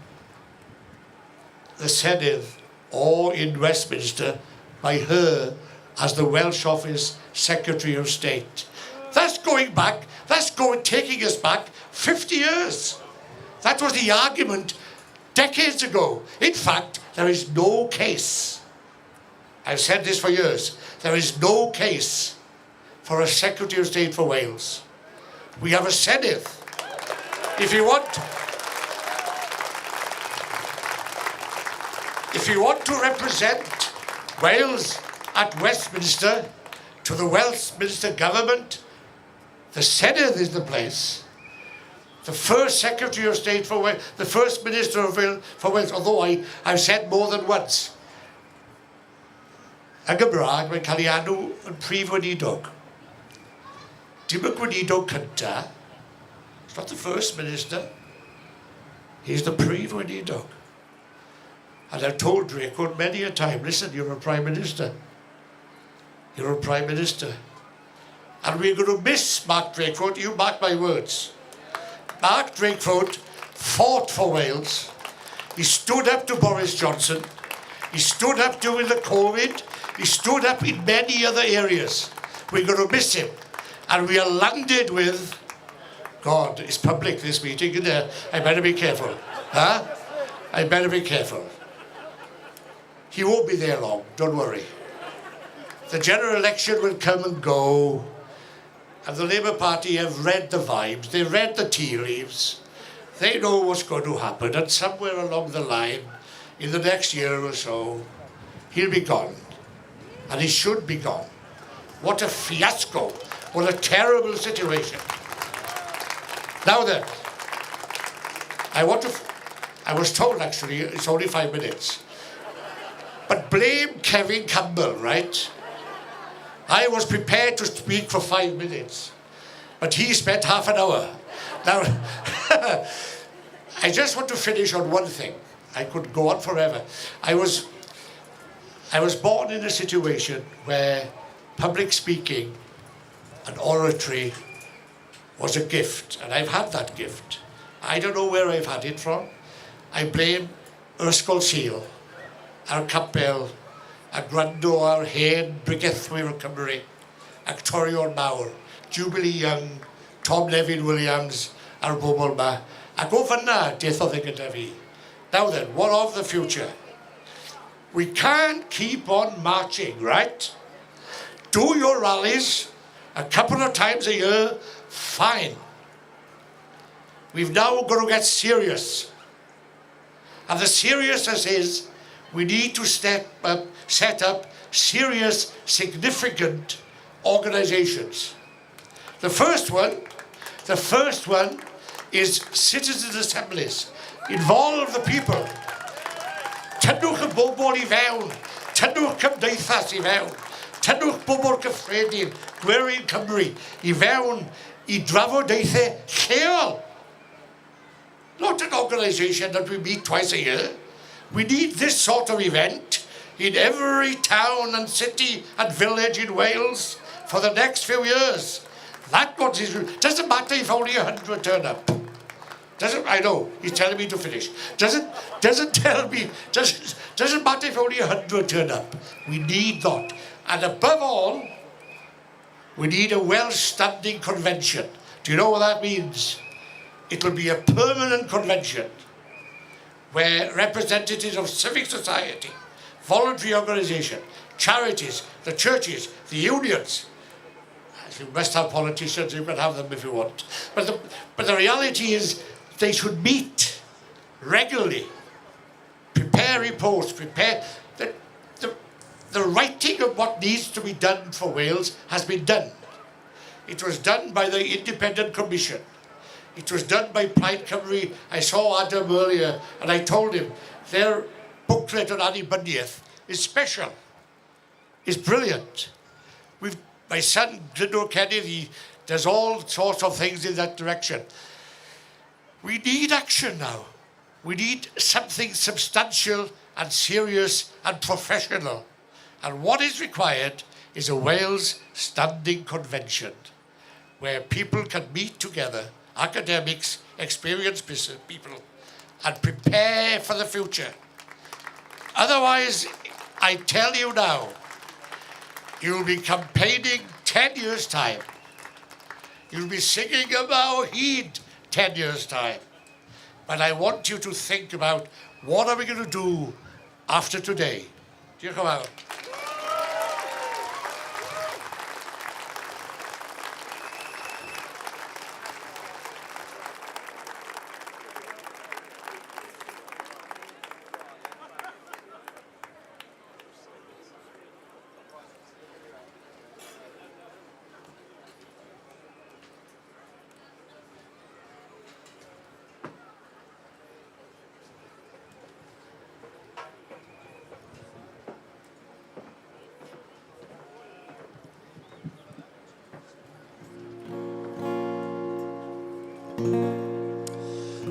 the Senedd or in Westminster by her as the Welsh Office Secretary of State. That's going back, that's going, taking us back 50 years. That was the argument decades ago. In fact, there is no case. I've said this for years. There is no case for a Secretary of State for Wales. We have a Senedd. If you want to represent Wales at Westminster to the Westminster government, the Senedd is the place. The first Secretary of State for Wales, the first Minister of Wales, for Wales, although I've said more than once, Yng Gymraeg, mae'n cael ei alw yn prif weinidog. Dim y gweinidog cynta. It's not the first minister. He's the prif weinidog. And I've told Drakeford many a time, "Listen, you're a prime minister. You're a prime minister." And we're going to miss Mark Drakeford, you mark my words. Mark Drakeford fought for Wales. He stood up to Boris Johnson. He stood up during the COVID. He stood up in many other areas. We're going to miss him. And we are landed with, God, it's public, this meeting, isn't it? I better be careful. Huh? I better be careful. He won't be there long, don't worry. The general election will come and go. And the Labour Party have read the vibes, they've read the tea leaves. They know what's going to happen, and somewhere along the line, in the next year or so, he'll be gone. And he should be gone. What a fiasco. What a terrible situation. Now then, I want to. I was told, actually, it's only 5 minutes. But blame Cefin Campbell, right? I was prepared to speak for 5 minutes, but he spent half an hour. Now, I just want to finish on one thing. I could go on forever. I was born in a situation where public speaking and oratory was a gift, and I've had that gift. I don't know where I've had it from. I blame Ysgol Sul, a'r capel, a gwrando ar hen bregethwyr o Cymru, actorion mawr, Jubilee Young, Tom Nevin Williams, a'r bobl yma. Ac o fyna, dethodd e gyda fi. Now then, what of the future? We can't keep on marching, right? Do your rallies a couple of times a year, fine. We've now got to get serious. And the seriousness is we need to set up serious, significant organisations. The first one is citizens' assemblies. Involve the people. Tynnwch y bobl i fewn. Tynnwch cymdeithas i fewn. Tynnwch bobl cyffredin, Gwerin Cymru, i fewn i drafodaethau lleol. Not an organisation that we meet twice a year. We need this sort of event in every town and city and village in Wales for the next few years. That what is doesn't matter if only 100 turn up. Doesn't I know he's telling me to finish. Doesn't tell me doesn't matter if only 100 turn up. We need that. And above all, we need a Welsh standing convention. Do you know what that means? It'll be a permanent convention. where representatives of civic society, voluntary organisation, charities, the churches, the unions, you must have politicians, you can have them if you want. But the, but the reality is they should meet regularly, prepare reports, prepare... The, the, the writing of what needs to be done for Wales has been done. It was done by the Independent Commission. It was done by Plaid Cymru. I saw Adam earlier and I told him their booklet on Annibyniaeth is special. It's brilliant. We've, my son, Glyndwr Kennedy, he does all sorts of things in that direction. We need action now. We need something substantial and serious and professional. And what is required is a Wales Standing Convention where people can meet together, academics, experienced people, and prepare for the future. Otherwise, I tell you now, you'll be campaigning 10 years' time. You'll be singing about heed 10 years' time. But I want you to think about what are we going to do after today. Diolch yn fawr.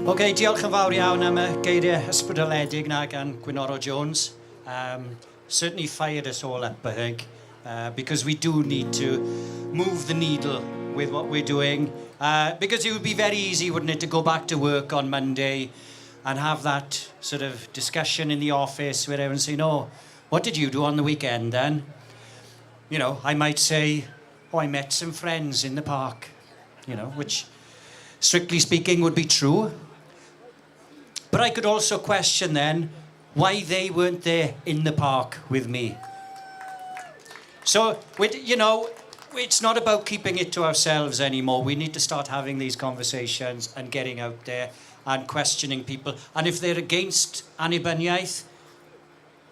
Oce, okay, diolch yn fawr iawn am y geiriau ysbrydoledig na gan Gwynoro Jones. Certainly fired us all up, I think, because we do need to move the needle with what we're doing. Because it would be very easy, wouldn't it, to go back to work on Monday and have that sort of discussion in the office where everyone's saying, oh, what did you do on the weekend then? You know, I might say, oh, I met some friends in the park, you know, which, strictly speaking, would be true. But I could also question then why they weren't there in the park with me. So, you know, it's not about keeping it to ourselves anymore. We need to start having these conversations and getting out there and questioning people. And if they're against Annibyniaeth,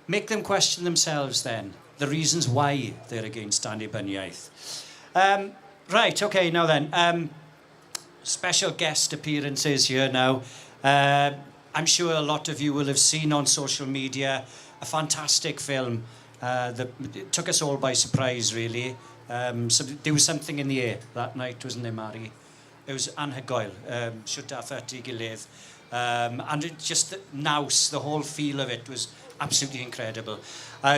make them question themselves then, the reasons why they're against Annibyniaeth. Right, okay, now then. Special guest appearances here now. I'm sure a lot of you will have seen on social media a fantastic film that took us all by surprise, really. So there was something in the air that night, wasn't there, Mari? It was anhygoel, shwt dath at ei gilydd. And it just the naws, the whole feel of it was absolutely incredible.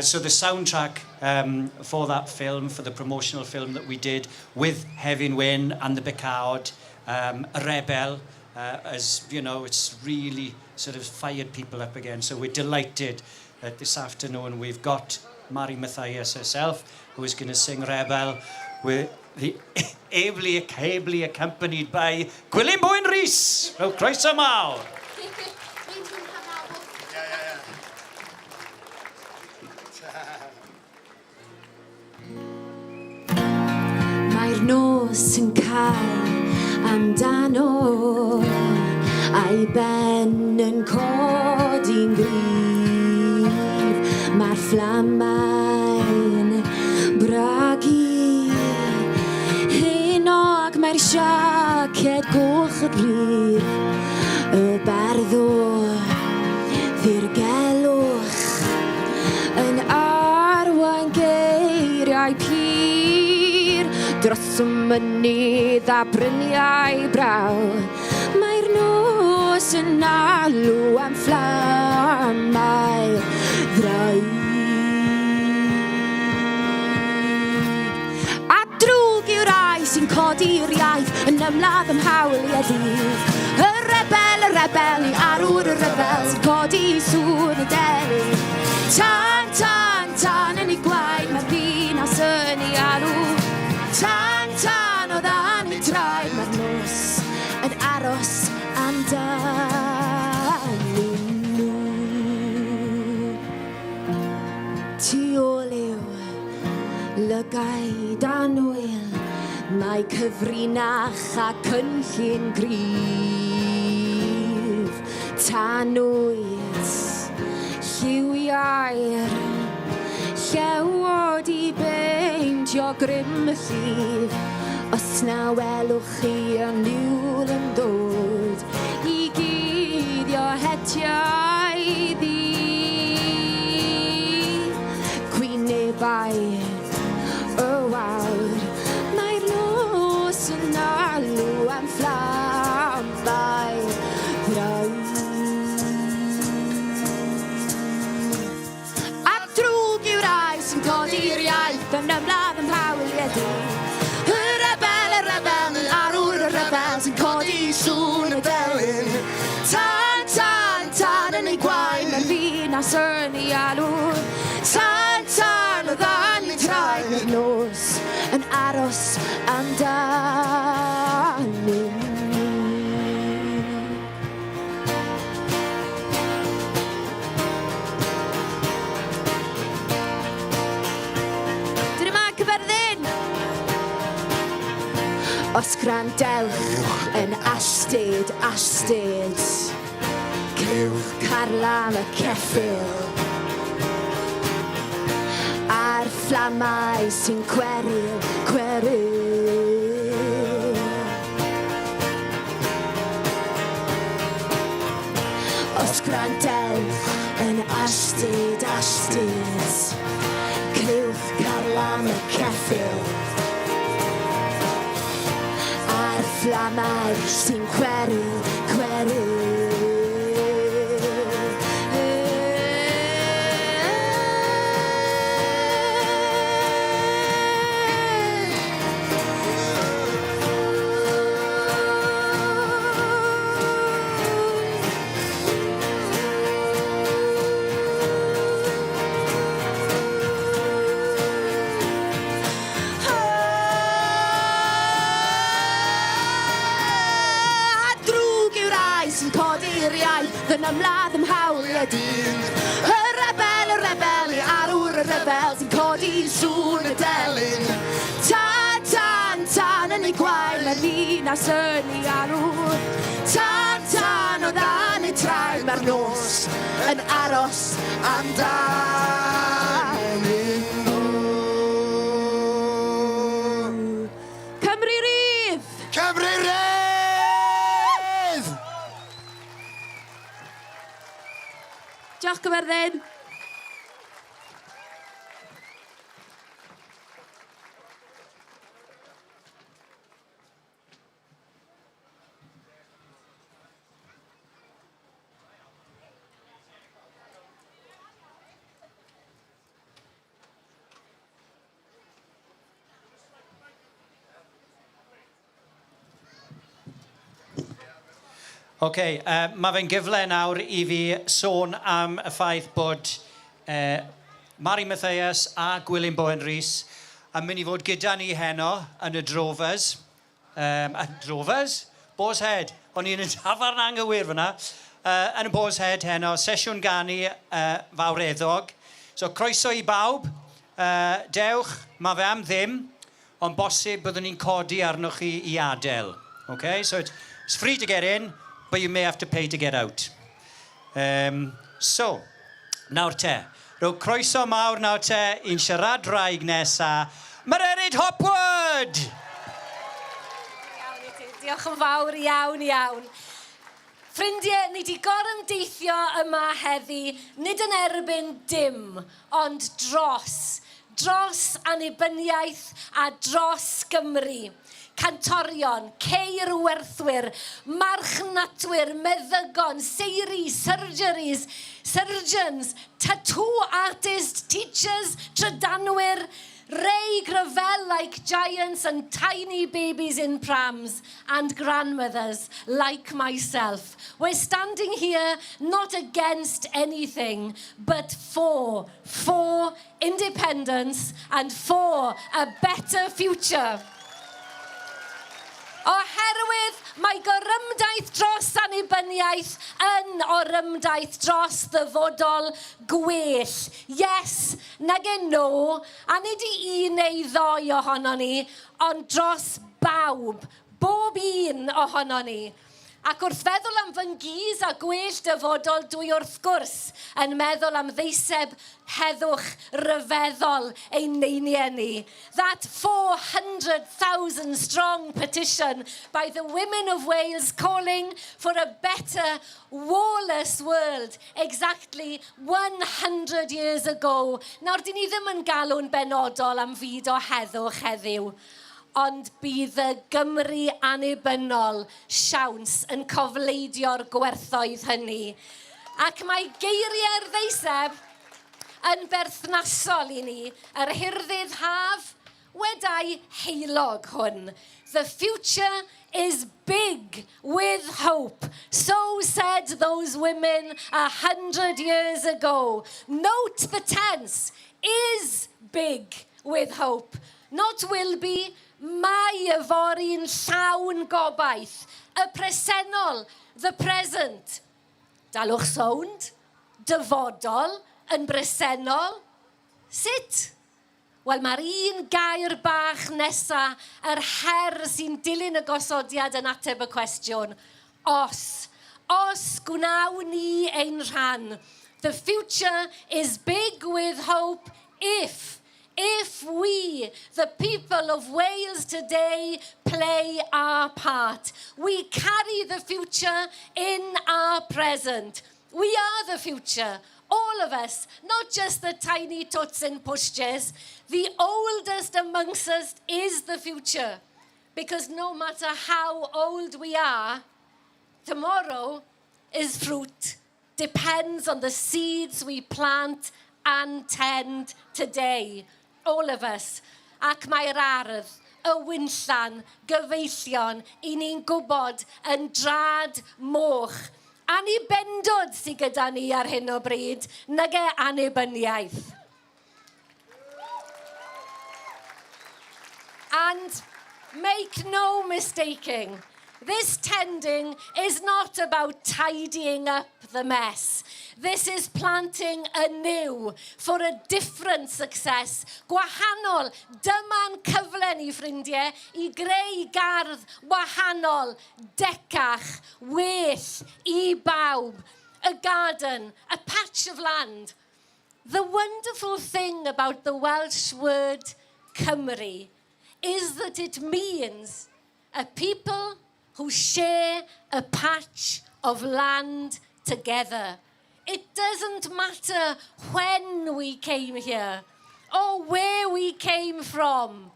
So the soundtrack for that film, for the promotional film that we did with Hefin Wyn and the Becaod, A Rebel, as you know, it's really sort of fired people up again. So we're delighted that this afternoon we've got Mari Mathias herself, who is going to sing Rebel, with the ably, ably accompanied by Gwilym Bowen Rhys. Oh, croeso mawr. Mae'r nos yn cau amdano a'i ben yn codi'n gryf. Mae'r fflamau'n bragu heno ac mae'r siaced goch y brif y bardd o ddirgelwch yn arwain geiriau pur dros y mynydd a bryniau braw. Mae'r nos yn alw am fflamau ddraig. A drwg yw'r rai sy'n codi'r iaith yn ymladd am hawliau dydd. Y rebel, y rebel, ni arwr y rhyfel sy'n codi sŵn y delyn. Tân, tân, tân yn ei gwaed, mae'r ddinas yn ei alw. Tân, tân o dan ei traed, mae'r nos yn aros amdanyn nhw. llygaid annwyl, mae cyfrinach a cynllun gryf. Tanwydd, lliwiau'r llewod i beintio grym y llif. Os na welwch chi y niwl yn dod i guddio hetiau ddu. Gwynebau y wawr, mae'r nos yn alw am fflamau brown. A drwg yw'r rai sy'n codi'r iaith yn ymladd am hawliau dyn. Y rebel, y rebel, neu arwr y rhyfel sy'n codi sŵn y delyn. Tân, tân, tân yn ei gwaed, mae'r ddinas yn ei alw. Tân, tân o ddan ei traed, mae'r nos yn aros amdanyn nhw. Dyn yma, Cyfyrddin! Os gwrandewch yn astud, astud, clywch carlam y ceffyl a'r fflamau sy'n cweryl, cweryl. Os gwrandewch yn astud, astud, clywch carlam y ceffyl a'r fflamau sy'n cweryl, cweryl. A drwg yw'r rai sy'n codi'r iaith yn ymladd am hawliau dyn. Y rebel, y rebel, i arwr y rhyfel sy'n codi sŵn y delyn. Tân, tân, tân yn ei gwaed, mae'r ddinas yn ei alw. Tân, tân o dan ei traed, mae'r nos yn aros amdanyn nhw. Cymru rydd! Cymru rydd! Diolch Gyfyrddin. OK, mae fe'n gyfle nawr i fi sôn am y ffaith bod Mari Mathias a Gwilym Bowen Rhys yn mynd i fod gyda ni heno yn y Drovers. Um, a Drovers? Boar's Head. O'n i yn y tafarn anghywir fyna. Yn y Boar's Head heno, sesiwn ganu fawreddog. So croeso i bawb. Dewch, mae fe am ddim, ond bosib byddwn ni'n codi arnoch chi i adael. Okay? So it's, it's free to get in, but you may have to pay to get out. So, nawr te. Rho croeso mawr nawr te i'n siaradwraig nesa, Mererid Hopwood! Iawn i ti. Diolch yn fawr iawn, iawn. Ffrindiau, ni di gorymdeithio yma heddi, nid yn erbyn dim, ond dros. Dros annibyniaeth a dros Gymru. Cantorion, ceir werthwyr, marchnatwyr, meddygon, seiri, surgeries, surgeons, tattoo artists, teachers, trydanwyr, Ray Gravell like giants and tiny babies in prams and grandmothers like myself. We're standing here not against anything, but for, for independence and for a better future. Oherwydd Mae gorymdaith dros annibyniaeth yn orymdaith dros ddyfodol gwell. Yes, nage no, a nid i un neu ddou ohonon ni, ond dros bawb, bob un ohonon ni. Ac wrth feddwl am fy ngis a gwell dyfodol, dwi wrth gwrs yn meddwl am ddeiseb heddwch ryfeddol ein neiniau ni. That 400,000 strong petition by the women of Wales calling for a better warless world exactly 100 years ago. Nawr, dyn ni ddim yn galw'n benodol am fyd o heddwch heddiw, ond bydd y Gymru annibynnol siawns yn cofleidio'r gwerthoedd hynny. Ac mae geiriau'r ddeiseb yn berthnasol i ni, yr hirddydd haf wedai heulog hwn. The future is big with hope. So said those women 100 years ago. Note the tense, is big with hope. Not will be, mae yfory'n llawn gobaith. Y presennol, the present. Dalwch sownd, dyfodol, yn bresennol. Sut? Wel, mae'r un gair bach nesa, yr her sy'n dilyn y gosodiad yn ateb y cwestiwn. Os. Os gwnawn ni ein rhan. The future is big with hope if, if we, the people of Wales today, play our part. We carry the future in our present. We are the future. All of us, not just the tiny tots in pushchairs. The oldest amongst us is the future. Because no matter how old we are, tomorrow is fruit depends on the seeds we plant and tend today. All of us. Ac mae'r ardd, y winllan, gyfeillion, i ni'n gwybod yn draed moch. Anibendod sydd gyda ni ar hyn o bryd, nage annibyniaeth. And make no mistaking, this tending is not about tidying up the mess. This is planting anew for a different success. Gwahanol, dyma'n cyfle ni, ffrindiau, i greu gardd wahanol, decach, well i bawb. A garden, a patch of land. The wonderful thing about the Welsh word Cymru is that it means a people who share a patch of land together. It doesn't matter when we came here or where we came from.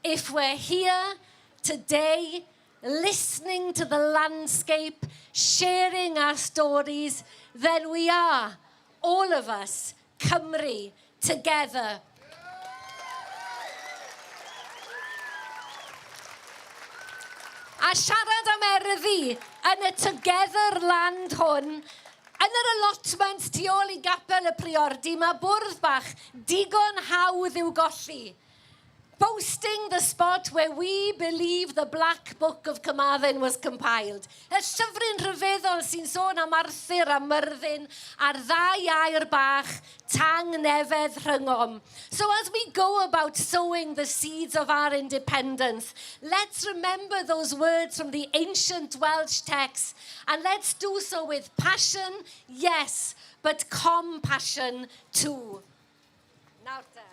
If we're here today, listening to the landscape, sharing our stories, then we are, all of us, Cymru, together. A siarad am erddi yn y Together Land hwn, yn yr allotment tu ôl i gapel y Priordy, mae bwrdd bach digon hawdd i'w golli, boasting the spot where we believe the Black Book of Carmarthen was compiled. Y llyfryn rhyfeddol sy'n sôn am Arthur a Myrddin a'r ddau air bach tangnefedd rhyngom. So as we go about sowing the seeds of our independence, let's remember those words from the ancient Welsh text and let's do so with passion, yes, but compassion too. Nawr te.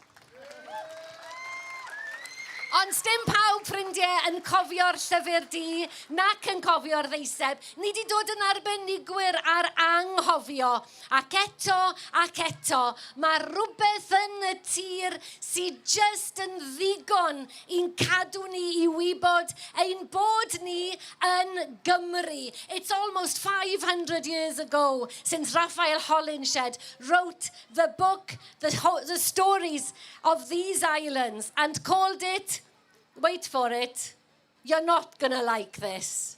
Ond sdim pawb, ffrindiau, yn cofio'r llyfr du, nac yn cofio'r ddeiseb. Ni wedi dod yn arbenigwyr ar anghofio. Ac eto, ac eto, mae rhywbeth yn y tir sydd just yn ddigon i'n cadw ni i wybod ein bod ni yn Gymru. It's almost 500 years ago since Raphael Holinshed wrote the book, the stories of these islands and called it, wait for it, you're not going to like this.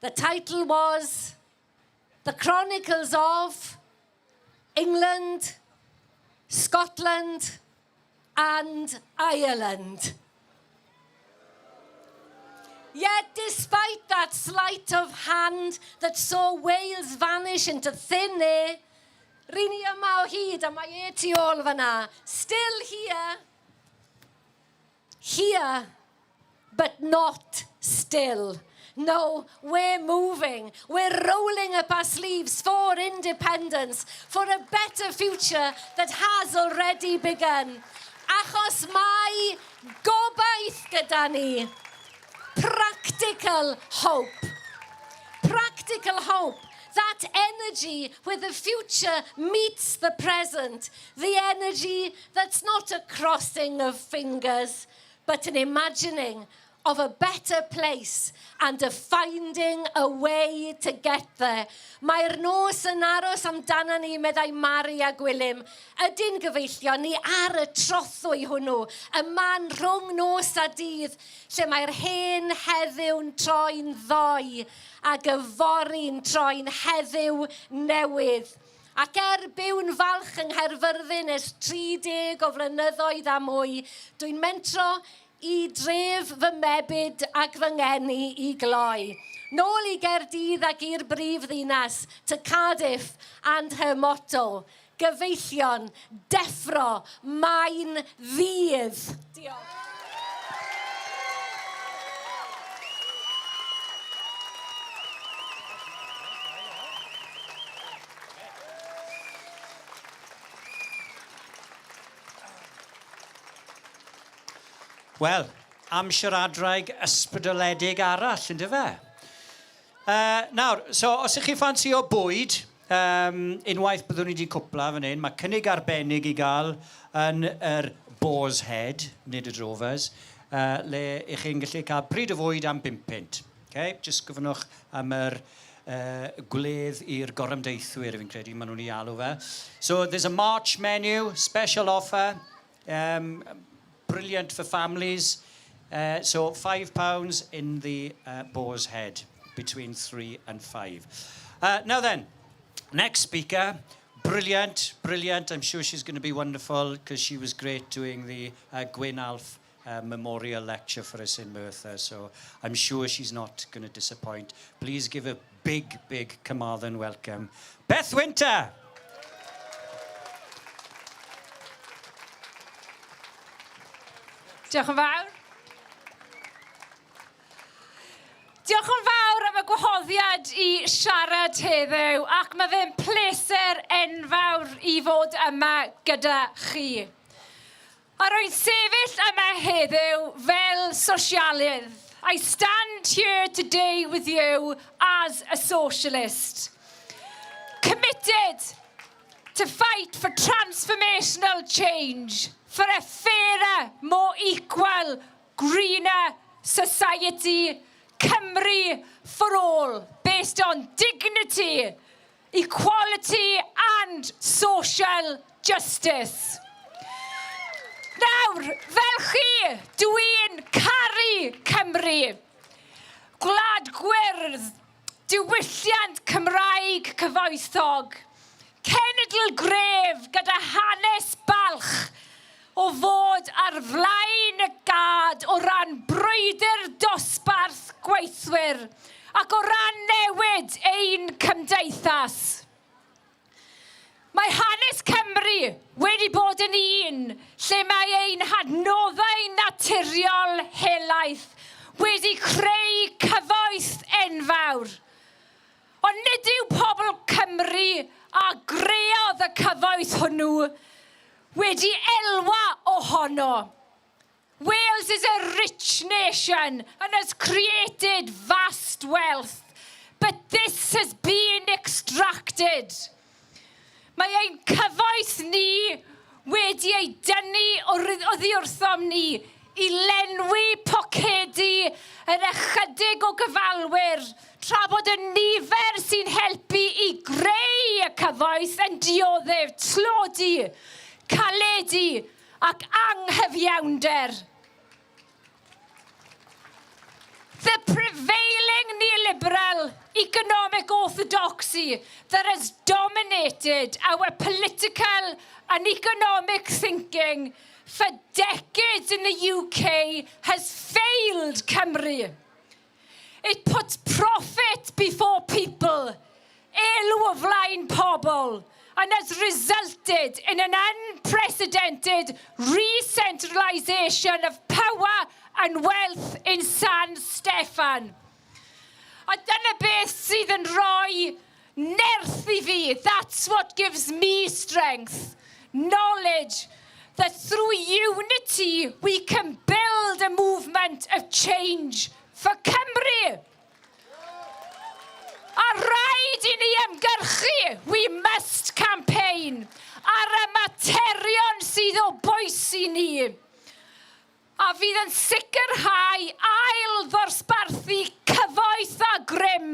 The title was The Chronicles of England, Scotland and Ireland. Yet despite that sleight of hand that saw Wales vanish into thin air, ry'n ni yma o hyd a mae e tu ôl fyna. Still here. Here, but not still. No, we're moving. We're rolling up our sleeves for independence, for a better future that has already begun. Achos mae gobaith gyda ni. Practical hope. Practical hope. That energy where the future meets the present. The energy that's not a crossing of fingers, but an imagining of a better place and a finding a way to get there. Mae'r nos yn aros amdana ni, meddai Mari a Gwilym. Ydyn gyfeillion, ni ar y trothwy hwnnw, y man rhwng nos a dydd, lle mae'r hen heddiw'n troi'n ddoe ac yfory'n troi'n heddiw newydd. Ac er byw'n falch yng Nghaerfyrddin ers 30 o flynyddoedd a mwy, dwi'n mentro i dref fy mebyd ac fy ngeni i gloi. Nôl i Gaerdydd ac i'r brif ddinas, to Cardiff and her motto, Gyfeillion, deffro, mae'n ddydd. Diolch. Wel, am siaradwraig ysbrydoledig arall, ynddo fe? Nawr, so os ych chi ffansio bwyd, um, unwaith byddwn ni wedi cwpla fan hyn, mae cynnig arbennig i gael yn yr Boar's Head, nid y Drovers, le ych chi'n gallu cael pryd o fwyd am 5 punt. Okay? Jyst gofynnwch am yr gwledd i'r gorymdeithwyr, fi'n credu maen nhw'n ei alw fe. So there's a March menu, special offer, brilliant for families. So £5 in the Boar's Head between 3 and 5. Now then, next speaker, brilliant, brilliant. I'm sure she's going to be wonderful because she was great doing the Gwyn Alf memorial lecture for us in Merthyr. So I'm sure she's not going to disappoint. Please give a big, big Carmarthen welcome. Beth Winter! Diolch yn fawr. Diolch yn fawr am y gwahoddiad i siarad heddiw ac mae fe'n pleser enfawr i fod yma gyda chi. A rwy'n sefyll yma heddiw fel sosialydd. I stand here today with you as a socialist. Committed to fight for transformational change, for a fairer, more equal, greener society, Cymru for all, based on dignity, equality and social justice. Nawr, fel chi, dwi'n caru Cymru. Gwlad gwyrdd, diwylliant Cymraeg cyfoethog, cenedl gref gyda hanes balch o fod ar flaen y gad o ran brwydr dosbarth gweithwyr ac o ran newid ein cymdeithas. Mae hanes Cymru wedi bod yn un lle mae ein hadnoddau naturiol helaeth wedi creu cyfoeth enfawr. Ond nid yw pobl Cymru a greodd y cyfoeth hwnnw wedi elwa ohono. Wales is a rich nation and has created vast wealth, but this has been extracted. Mae ein cyfoeth ni wedi ei dynnu oddi wrthom ni i lenwi pocedi yr ychydig o gyfalwyr, tra bod y nifer sy'n helpu i greu y cyfoeth yn dioddef tlodi, caledi ac anghyfiawnder. The prevailing neoliberal economic orthodoxy that has dominated our political and economic thinking for decades in the UK has failed Cymru. It puts profit before people, elw o flaen pobl, and has resulted in an unprecedented re-centralisation of power and wealth in San Steffan. A dyna beth sydd yn rhoi nerth i fi. That's what gives me strength. Knowledge that through unity we can build a movement of change for Cymru. A rhaid i ni ymgyrchu, we must campaign, ar y materion sydd o bwys i ni, a fydd yn sicrhau ail ddosbarthu cyfoeth a grym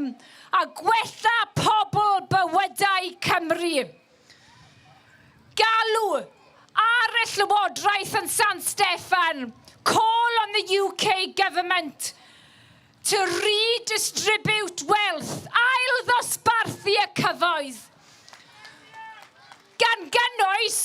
a gwella pobl bywydau Cymru. Galw ar y Llywodraeth yn San Steffan, call on the UK Government to redistribute wealth, ail ddosbarthu y cyfoeth, gan gynnwys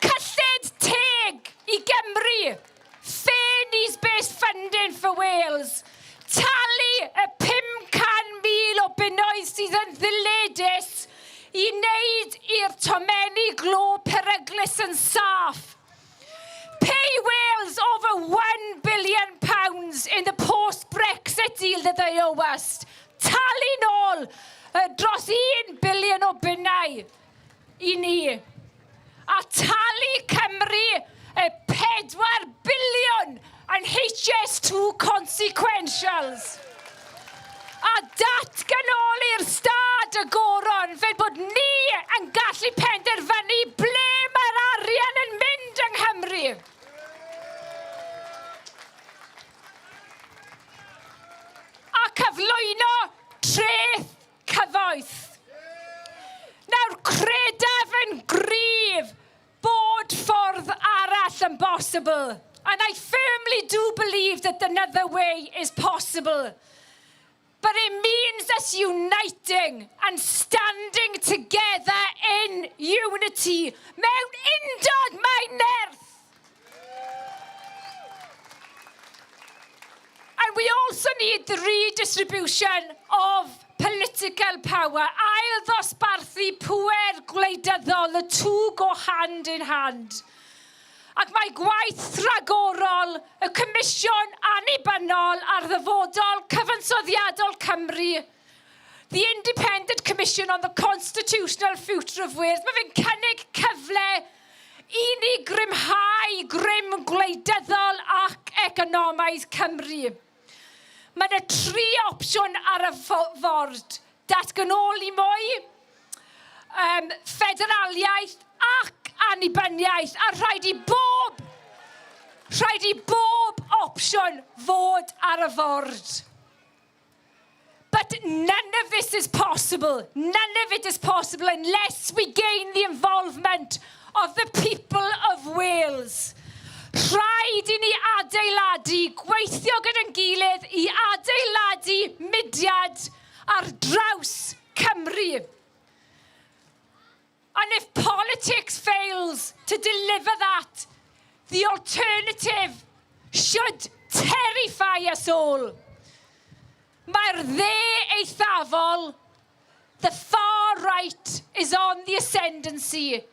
cyllid teg i Gymru, fair needs-based funding for Wales, talu y 500,000 o bunnoedd sydd yn ddyledus i wneud i'r tomenni glo peryglus yn saff. Pay Wales over £1 billion in the post-Brexit deal that they owe us. Talu nôl y dros 1 biliwn o bunnau i ni. A talu Cymru y 4 biliwn yn HS2 consequentials. A datganoli'r stad y goron fel bod ni yn gallu penderfynu ble mae'r arian yn mynd yng Nghymru. A cyflwyno treth cyfoeth. Nawr, credaf yn gryf bod ffordd arall yn bosibl. And I firmly do believe that another way is possible. But it means us uniting and standing together in unity. Mewn undod mae nerth. And we also need the redistribution of political power. Ail ddosbarthu pŵer gwleidyddol, the two go hand in hand. Ac mae gwaith rhagorol y Comisiwn Annibynnol ar Ddyfodol Cyfansoddiadol Cymru, The Independent Commission on the Constitutional Future of Wales, mae fe'n cynnig cyfle i ni gryfhau grym gwleidyddol ac economaidd Cymru. Mae yna tri opsiwn ar y ford. Datganoli mwy, ffederaliaeth ac annibyniaeth, a rhaid i bob opsiwn fod ar y ford. But none of this is possible. None of it is possible unless we gain the involvement of the people of Wales. Rhaid i ni adeiladu, gweithio gyda'n gilydd i adeiladu mudiad ar draws Cymru. And if politics fails to deliver that, the alternative should terrify us all. Mae'r dde eithafol, the far right, is on the ascendancy.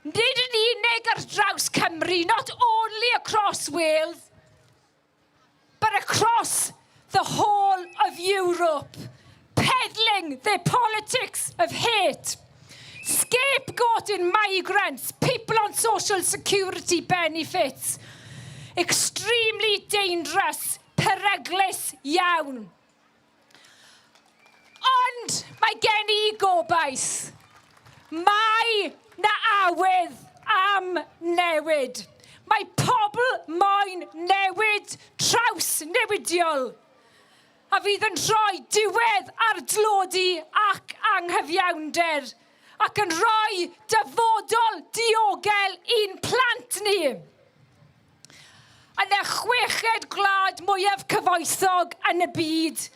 Nid yn unig ar draws Cymru, not only across Wales, but across the whole of Europe, peddling their politics of hate, scapegoating migrants, people on social security benefits. Extremely dangerous, peryglus iawn. Ond mae gen i gobaith. Mae na awydd am newid. Mae pobl moyn newid trawsnewidiol a fydd yn rhoi diwedd ar dlodi ac anghyfiawnder ac yn rhoi dyfodol diogel i'n plant ni. Yn y chweched gwlad mwyaf cyfoethog yn y byd,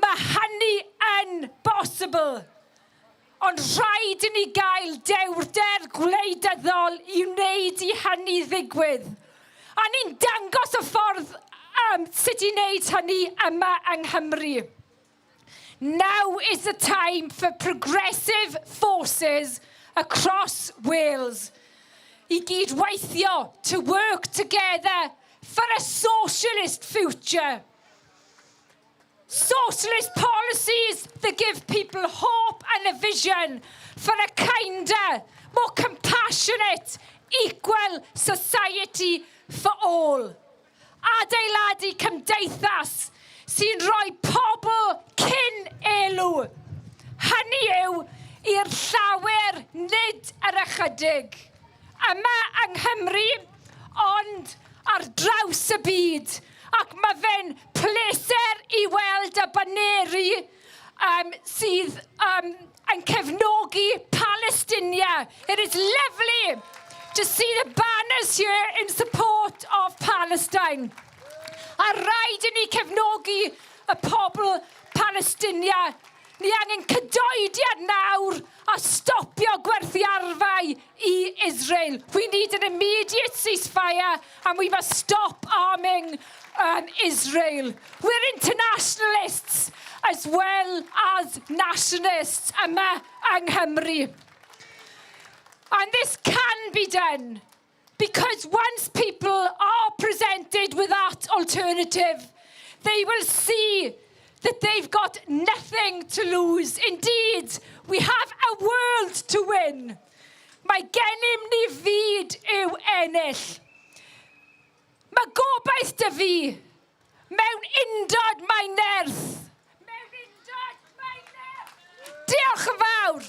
mae hynny yn bosibl. Ond rhaid i ni gael dewrder gwleidyddol i wneud i hynny ddigwydd. A ni'n dangos y ffordd sut i wneud hynny yma yng Nghymru. Now is the time for progressive forces across Wales i gydweithio, to work together for a socialist future. Socialist policies that give people hope and a vision for a kinder, more compassionate, equal society for all. Adeiladu cymdeithas sy'n rhoi pobl cyn elw. Hynny yw, i'r llawer nid yr ychydig. Yma yng Nghymru, ond ar draws y byd. Ac mae fe'n pleser i weld y baneri um, sydd um, yn cefnogi Palestinia. It is lovely to see the banners here in support of Palestine. A rhaid i ni cefnogi y pobl Palestinia. Ni angen cadoediad nawr a stopio gwerthu arfau i Israel. We need an immediate ceasefire and we must stop arming Israel. We're internationalists as well as nationalists yma yng Nghymru. And this can be done because once people are presented with that alternative, they will see that they've got nothing to lose. Indeed, we have a world to win. Mae gennym ni fyd i'w ennill. Mae gobaith 'da fi. Mewn undod mae nerth. Mewn undod mae nerth. Diolch yn fawr.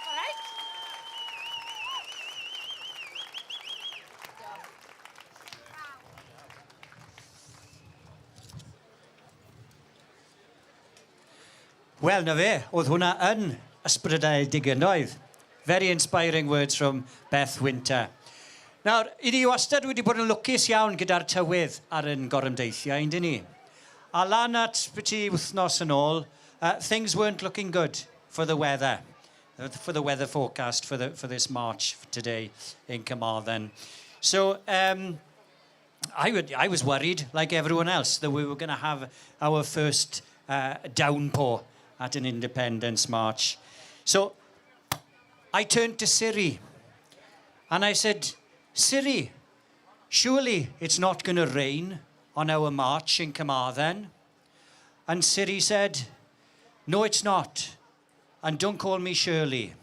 All right. Wel, na fe, oedd hwnna yn ysbrydoledig yn oedd. Very inspiring words from Beth Winter. Nawr, i ni wastad wedi bod yn lwcus iawn gyda'r tywydd ar yn gorymdeithiau, yn ni? A lan at byti wythnos yn ôl, things weren't looking good for the weather, for the weather forecast for this march today in Carmarthen. So, I was worried, like everyone else, that we were going to have our first downpour at an independence march. So I turned to Siri and I said, "Siri, surely it's not going to rain on our march in Carmarthen?" And Siri said, "No, it's not. And don't call me Shirley."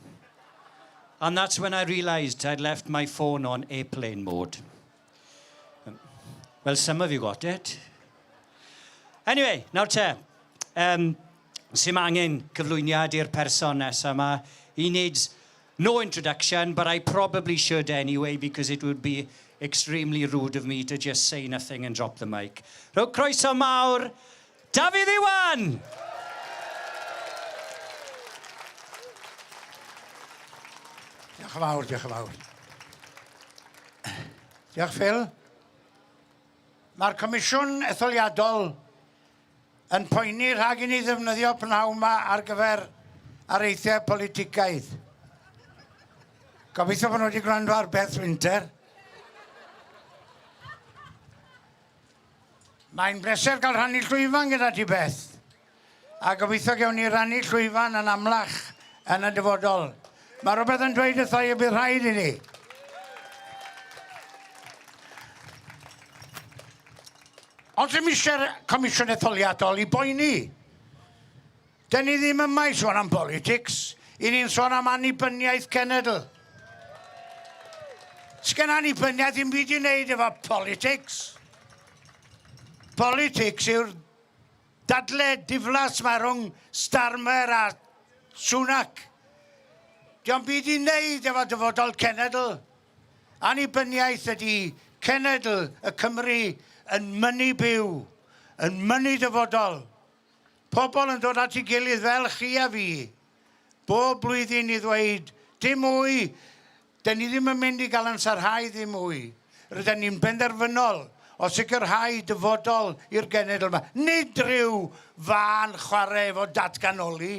And that's when I realised I'd left my phone on airplane mode. Well, some of you got it. Anyway, nawr te. Sim angen cyflwyniad i'r person nesaf yma. He needs no introduction, but I probably should anyway because it would be extremely rude of me to just say nothing and drop the mic. Rhowch croeso mawr, Dafydd Iwan! Diolch yn fawr, diolch yn fawr. Diolch, Phil. Mae'r Comisiwn Etholiadol yn poeni rhag i ni ddefnyddio pnawn yma ar gyfer areithiau politicaidd. Gobeithio bod nhw wedi gwrando ar Beth Winter. Mae'n bleser cael rhannu llwyfan gyda ti, Beth. A gobeithio gewn ni rannu llwyfan yn amlach yn y dyfodol. Mae rhywbeth yn dweud wrtho i y bydd rhaid i ni. Ond ddim eisiau'r Comisiwn Etholiadol i boeni. Dyn ni ddim yma i sôn am politics. I ni'n sôn am annibyniaeth cenedl. Sgen annibyniaeth ddim byd i wneud efo politics. Politics yw'r dadle diflas mae rhwng Starmer a Sunak. Dio'm byd i wneud efo dyfodol cenedl. Annibyniaeth ydy cenedl y Cymry yn mynnu byw, yn mynnu dyfodol. Pobl yn dod at ei gilydd fel chi a fi, bob blwyddyn i ddweud, dim mwy, dyn ni ddim yn mynd i gael yn sarhau ddim mwy. Rydyn ni'n benderfynol o sicrhau dyfodol i'r genedl yma. Nid rhyw fân chwarae efo datganoli.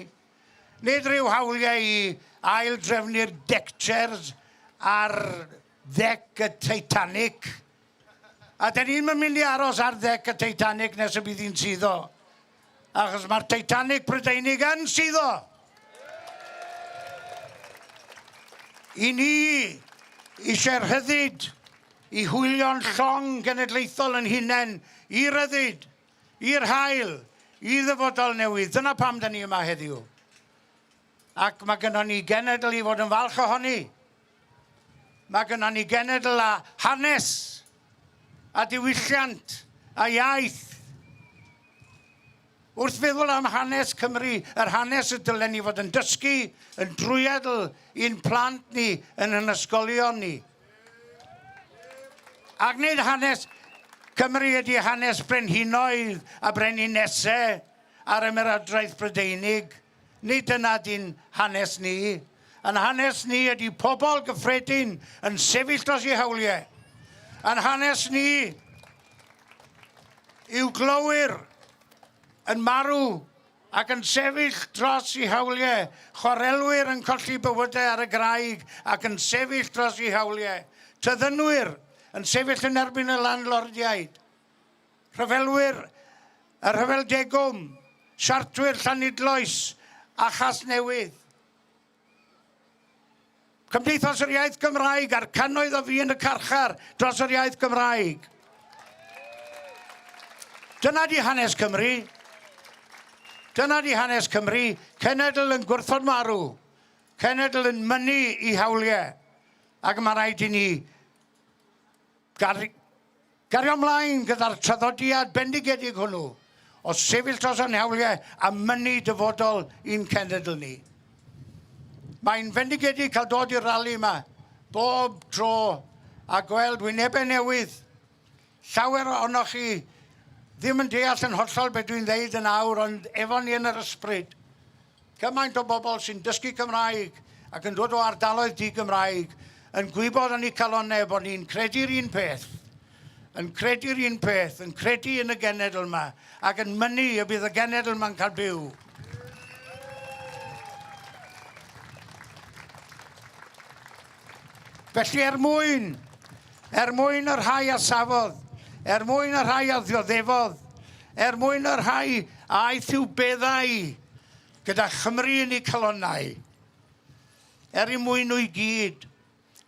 Nid rhyw hawliau i ail-drefnu'r deck chairs ar ddec y Titanic. A dyn ni'm yn mynd i aros ar ddec y Titanic nes y bydd hi'n suddo. Achos mae'r Titanic Prydeinig yn suddo. I ni eisiau rhyddid i hwylio'n llong genedlaethol yn hunain i ryddid, i'r haul, i ddyfodol newydd. Dyna pam dyn ni yma heddiw. Ac mae gynnon ni genedl i fod yn falch ohoni. Mae gynnon ni genedl â hanes a diwylliant a iaith. Wrth feddwl am hanes Cymru, yr hanes y dylen ni fod yn dysgu yn drwyadl i'n plant ni yn yn ysgolion ni. Ac nid hanes Cymru ydy hanes brenhinoedd a breninesau a'r Ymerodraeth Brydeinig. Nid dyna 'di'n hanes ni. Yn hanes ni ydy pobl gyffredin yn sefyll dros eu hawliau. Yn hanes ni yw glowyr yn marw ac yn sefyll dros eu hawliau, chwarelwyr yn colli bywydau ar y graig ac yn sefyll dros eu hawliau, tyddynwyr yn sefyll yn erbyn y landlordiaid. Rhyfelwyr y Rhyfel Degwm, Siartwyr Llanidloes a Chasnewydd. Cymdeithas yr Iaith Gymraeg a'r cannoedd o fu yn y carchar dros yr iaith Gymraeg. Dyna di hanes Cymru. Dyna di hanes Cymru. Cenedl yn gwrthod marw. Cenedl yn mynnu i hawliau. Ac mae rhaid i ni Gario ymlaen gyda'r traddodiad bendigedig hwnnw o sefyll dros ein hawliau a mynnu dyfodol i'n cenedl ni. Mae'n fendigedig cael dod i'r rali yma bob tro a gweld wynebau newydd. Llawer ohonoch chi ddim yn deall yn hollol beth dwi'n ddeud yn awr, ond efo ni yn yr ysbryd. Cymaint o bobl sy'n dysgu Cymraeg ac yn dod o ardaloedd di-Gymraeg yn gwybod yn eu calonnau bod ni'n credu'r un peth, yn credu'r un peth, yn credu yn y genedl yma ac yn mynnu y bydd y genedl yma'n cael byw. Felly er mwyn, er mwyn y rhai a safodd, er mwyn y rhai a ddioddefodd, er mwyn y rhai a aeth i'w beddau gyda Chymru yn eu calonnau, er i mwyn nhw i gyd,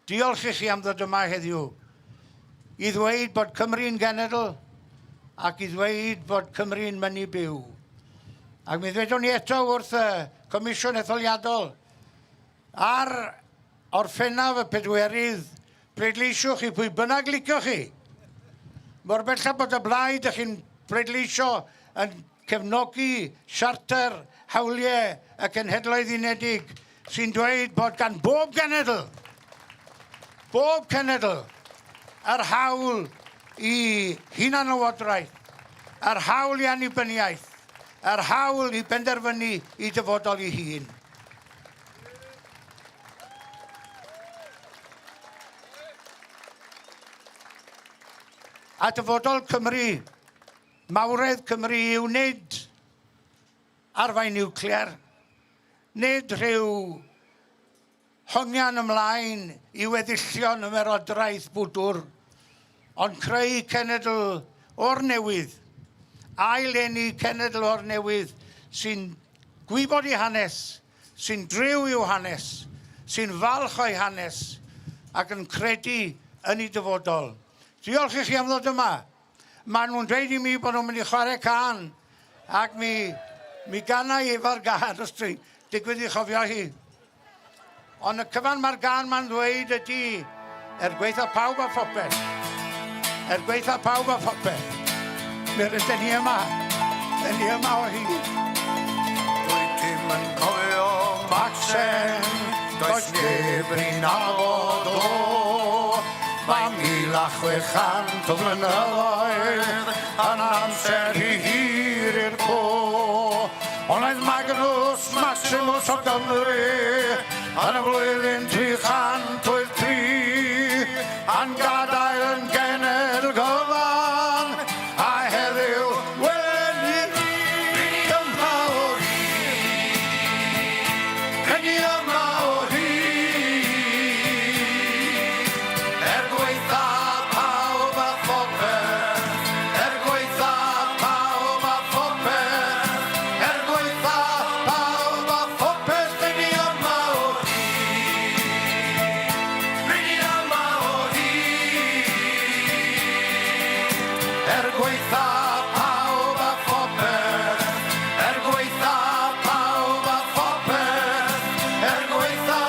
diolch i chi am ddod yma heddiw i ddweud bod Cymru'n genedl ac i ddweud bod Cymru'n mynnu byw. Ac mi ddwedwn ni eto wrth y Comisiwn Etholiadol Ar Orffennaf y pedwerydd, pleidleisiwch i pwy bynnag licioch chi. Mor belled bod y blaid ych chi'n pleidleisio yn cefnogi Siarter Hawliau y Cenhedloedd Unedig sy'n dweud bod gan bob genedl, bob cenedl, yr hawl i hunanlywodraeth, yr hawl i annibyniaeth, yr hawl i benderfynu i dyfodol ei hun. A dyfodol Cymru, mawredd Cymru yw nid arfau niwclear, nid rhyw hongian ymlaen i weddillion ymerodraeth bwdwr, ond creu cenedl o'r newydd, ail-eni cenedl o'r newydd sy'n gwybod ei hanes, sy'n driw i'w hanes, sy'n falch o'i hanes ac yn credu yn ei dyfodol. Diolch i chi am ddod yma. Maen nhw'n dweud i mi bod nhw'n mynd i chwarae cân ac mi, mi gana i efo'r gân os dwi'n digwydd i chofio hi. Ond y cyfan mae'r gân ma'n ddweud ydy, er gweitha pawb a phopeth, er gweitha pawb a phopeth, mi rydyn ni yma, dyn ni yma o hyd. Dwyt ti'm yn cofio Macsen, does neb yn ei nabod o. Mae 1,600 o flynyddoedd yn amser rhy hir i'r co. Ond aeth Magnus Maximus o Gymru yn y flwyddyn 383 a'n gadael yn genedl gyfan a heddiw welen ni yma o hyd. Ni yma o hyd. Er gwaetha pawb a phopeth. gwaetha pawb a phopeth, er gwaetha pawb a phopeth, er gwaetha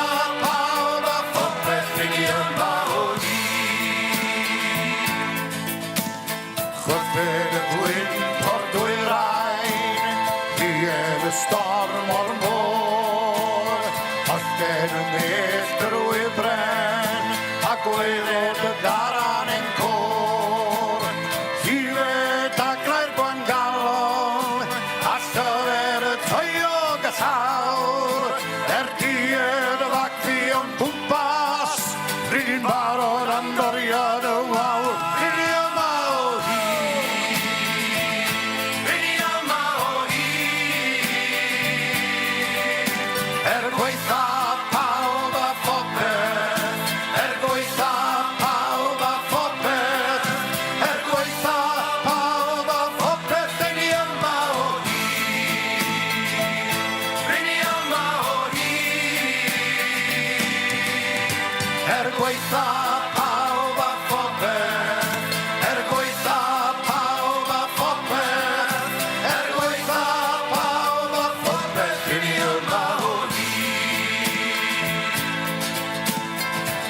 pawb a phopeth, ry'n ni yma o hyd. Chwythid y gwynt o'r dwyrain, duedd y storm o'r môr, Hollted y mellt drwy'r bren, a gwaelod y daran ein côr. Llifed dagrau'r gwangalon, a llyfr y taeog y llawr, er duedd y fagddu o'n cwmpas, ry'n ni'n barod am doriad y wawr. Ry'n ni yma o hyd. Ry'n ni yma o hyd. Er gwaetha pawb a phopeth, er gwaetha pawb a phopeth, er gwaetha pawb a phopeth, ry'n ni yma o hyd. Ry'n ni yma o hyd. Er gwaetha pawb a phopeth, er gwaetha pawb a phopeth, er gwaetha pawb a phopeth, ry'n ni yma o hyd.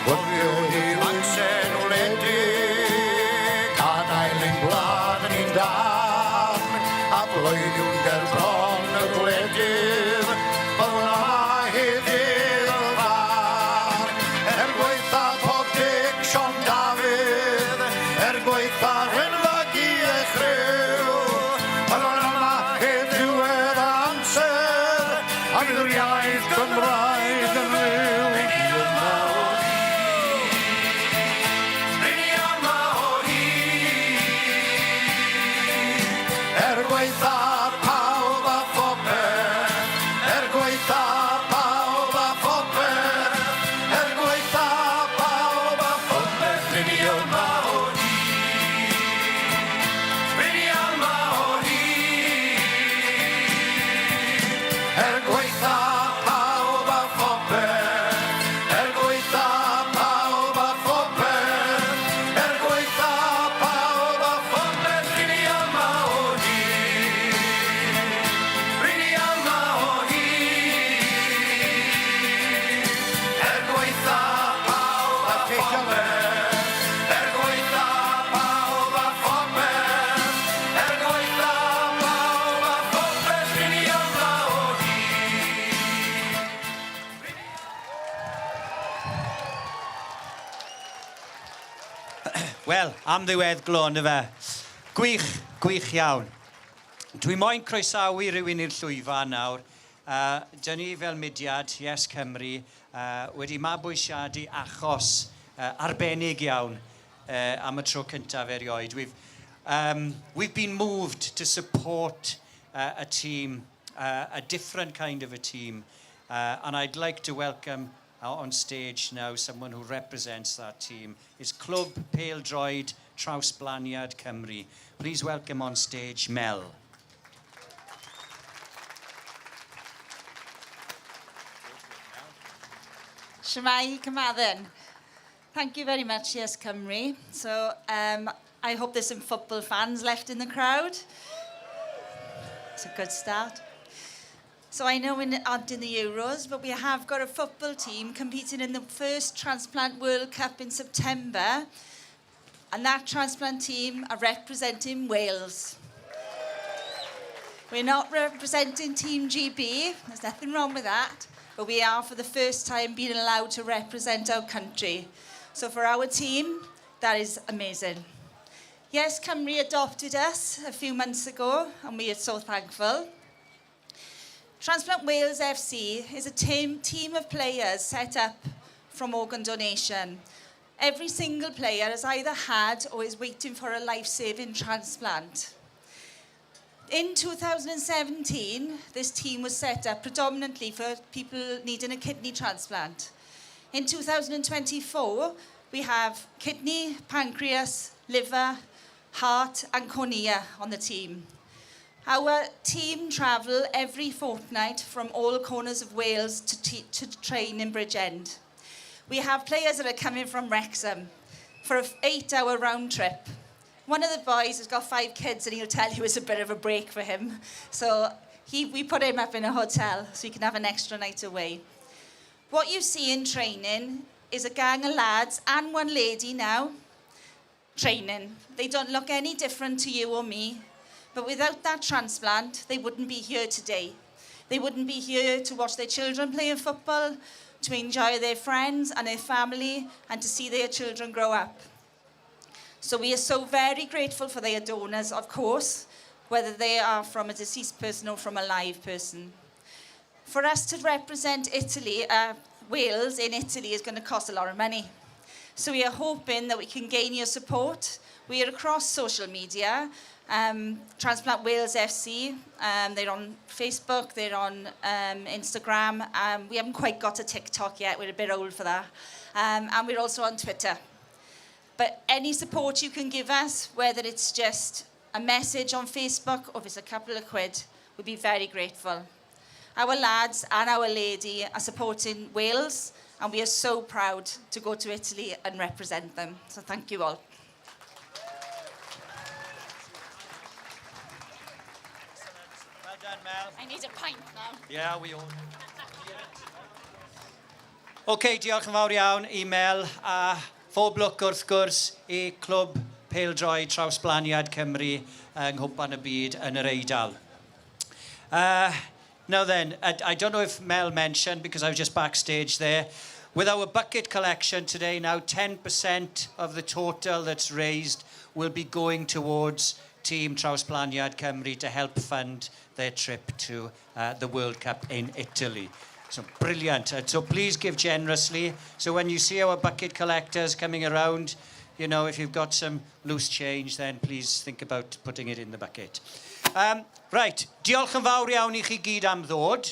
Gwylio hi Macsen wledig, gadael ein gwlad ni'n dan, a bloeddiwn ger bron y gwledydd, byddwn yma heddiw farn. Er gwaetha pob Dic Sion Dafydd, er gwaetha'r hen fagu ei chryw, byddwn yma hyd ddiwedd amser, a bydd yr iaith Gymraeg yn fyw. Ry'n ni yma o hyd. Ry'n ni yma o hyd. Er gwaetha pawb a phopeth, er gwaetha pawb a phopeth, er gwaetha pawb a phopeth, ry'n ni yma o hyd. Ry'n ni yma o hyd. Er gwaetha pawb a phopeth, er gwaetha pawb a phopeth, er gwaetha pawb a phopeth, ry'n ni yma o hyd. Ry'n ni yma o hyd. Er gwaetha pawb a phopeth, er gwaetha pawb a phopeth, er gwaetha pawb a phopeth, ry'n ni yma o hyd. Wel, am ddiweddglo, on'd yfe? Gwych, gwych iawn. Dwi moyn croesawu rhywun i'r llwyfan nawr. Dyn ni fel mudiad, Yes Cymru, wedi mabwysiadu achos arbennig iawn am y tro cyntaf erioed. We've, we've been moved to support a team, a different kind of a team, and I'd like to welcome on stage now someone who represents that team. It's Clwb Pêl-droed Trawsblaniad Cymru. Please welcome on stage Mel. Shwmae, Carmarthen. Thank you very much, Yes Cymru. So I hope there's some football fans left in the crowd. It's a good start. So I know we aren't in the Euros, but we have got a football team competing in the first Transplant World Cup in September. And that transplant team are representing Wales. We're not representing Team GB, there's nothing wrong with that, but we are for the first time being allowed to represent our country. So for our team, that is amazing. Yes, Cymru adopted us a few months ago, and we are so thankful. Transplant Wales FC is a team of players set up from organ donation. Every single player has either had or is waiting for a life-saving transplant. In 2017, this team was set up predominantly for people needing a kidney transplant. In 2024, we have kidney, pancreas, liver, heart and cornea on the team. Our team travel every fortnight from all corners of Wales to train in Bridgend. We have players that are coming from Wrexham for an 8-hour round trip. One of the boys has got five kids and he'll tell you it's a bit of a break for him. So he, we put him up in a hotel so he can have an extra night away. What you see in training is a gang of lads and one lady now training. They don't look any different to you or me, but without that transplant, they wouldn't be here today. They wouldn't be here to watch their children playing football, to enjoy their friends and their family, and to see their children grow up. So we are so very grateful for their donors, of course, whether they are from a deceased person or from a live person. For us to represent Italy, Wales in Italy is going to cost a lot of money. So we are hoping that we can gain your support. We are across social media. Transplant Wales FC, they're on Facebook, they're on Instagram. We haven't quite got a TikTok yet, we're a bit old for that. And we're also on Twitter. But any support you can give us, whether it's just a message on Facebook or if it's a couple of quid, we'd be very grateful. Our lads and our lady are supporting Wales, and we are so proud to go to Italy and represent them. So thank you all. Well done, Mel. I need a pint now. Yeah, we all. OK, diolch yn fawr iawn i Mel a phob lwc wrth gwrs i Clwb Pêl-droed Trawsblaniad Cymru yng Nghwpan y Byd yn yr Eidal. Now then, I don't know if Mel mentioned, because I was just backstage there, with our bucket collection today now, 10% of the total that's raised will be going towards Team Trawsblaniad Cymru to help fund their trip to the World Cup in Italy. So brilliant. So please give generously. So when you see our bucket collectors coming around, if you've got some loose change, then please think about putting it in the bucket. Right, diolch yn fawr iawn i chi gyd am ddod.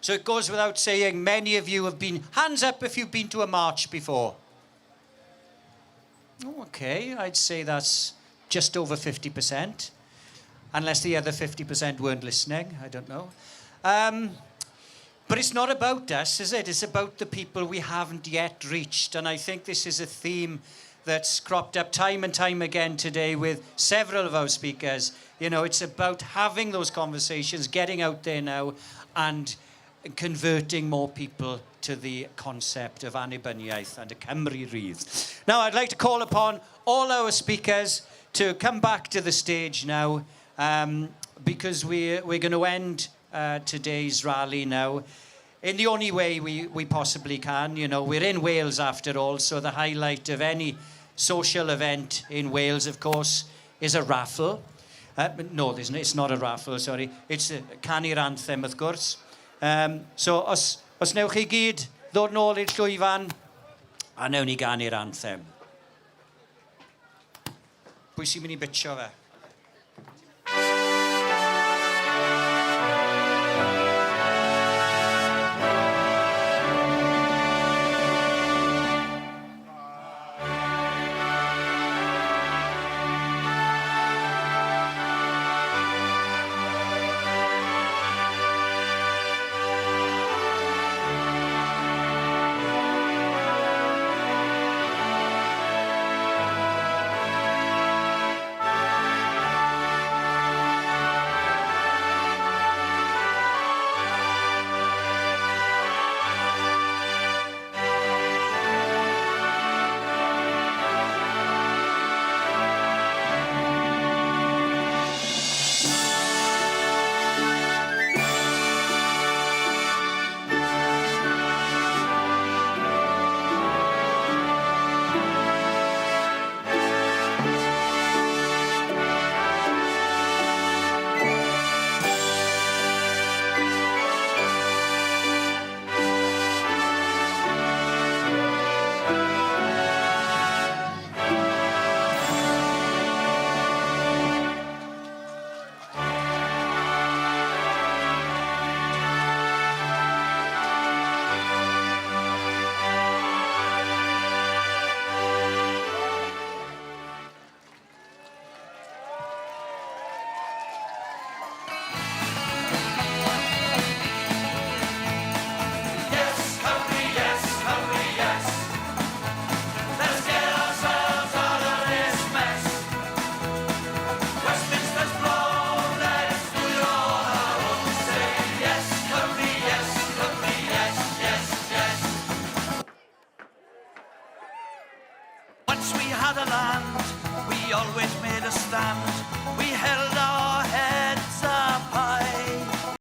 So it goes without saying, many of you have been, hands up if you've been to a march before. Oh, okay, I'd say that's just over 50%. Unless the other 50% weren't listening, I don't know. But it's not about us, is it? It's about the people we haven't yet reached. And I think this is a theme that's cropped up time and time again today with several of our speakers. It's about having those conversations, getting out there now and converting more people to the concept of annibyniaeth and a Cymru rydd. Now, I'd like to call upon all our speakers to come back to the stage now because we're going to end today's rally now in the only way we possibly can. We're in Wales after all, so the highlight of any social event in Wales, of course, is a raffle. No, it's not a raffle, sorry. It's a canu'r anthem, wrth gwrs. So, os newch chi gyd ddod nôl i'r llwyfan, a newn ni ganu'r anthem. Pwy sy'n mynd i bitsio fe?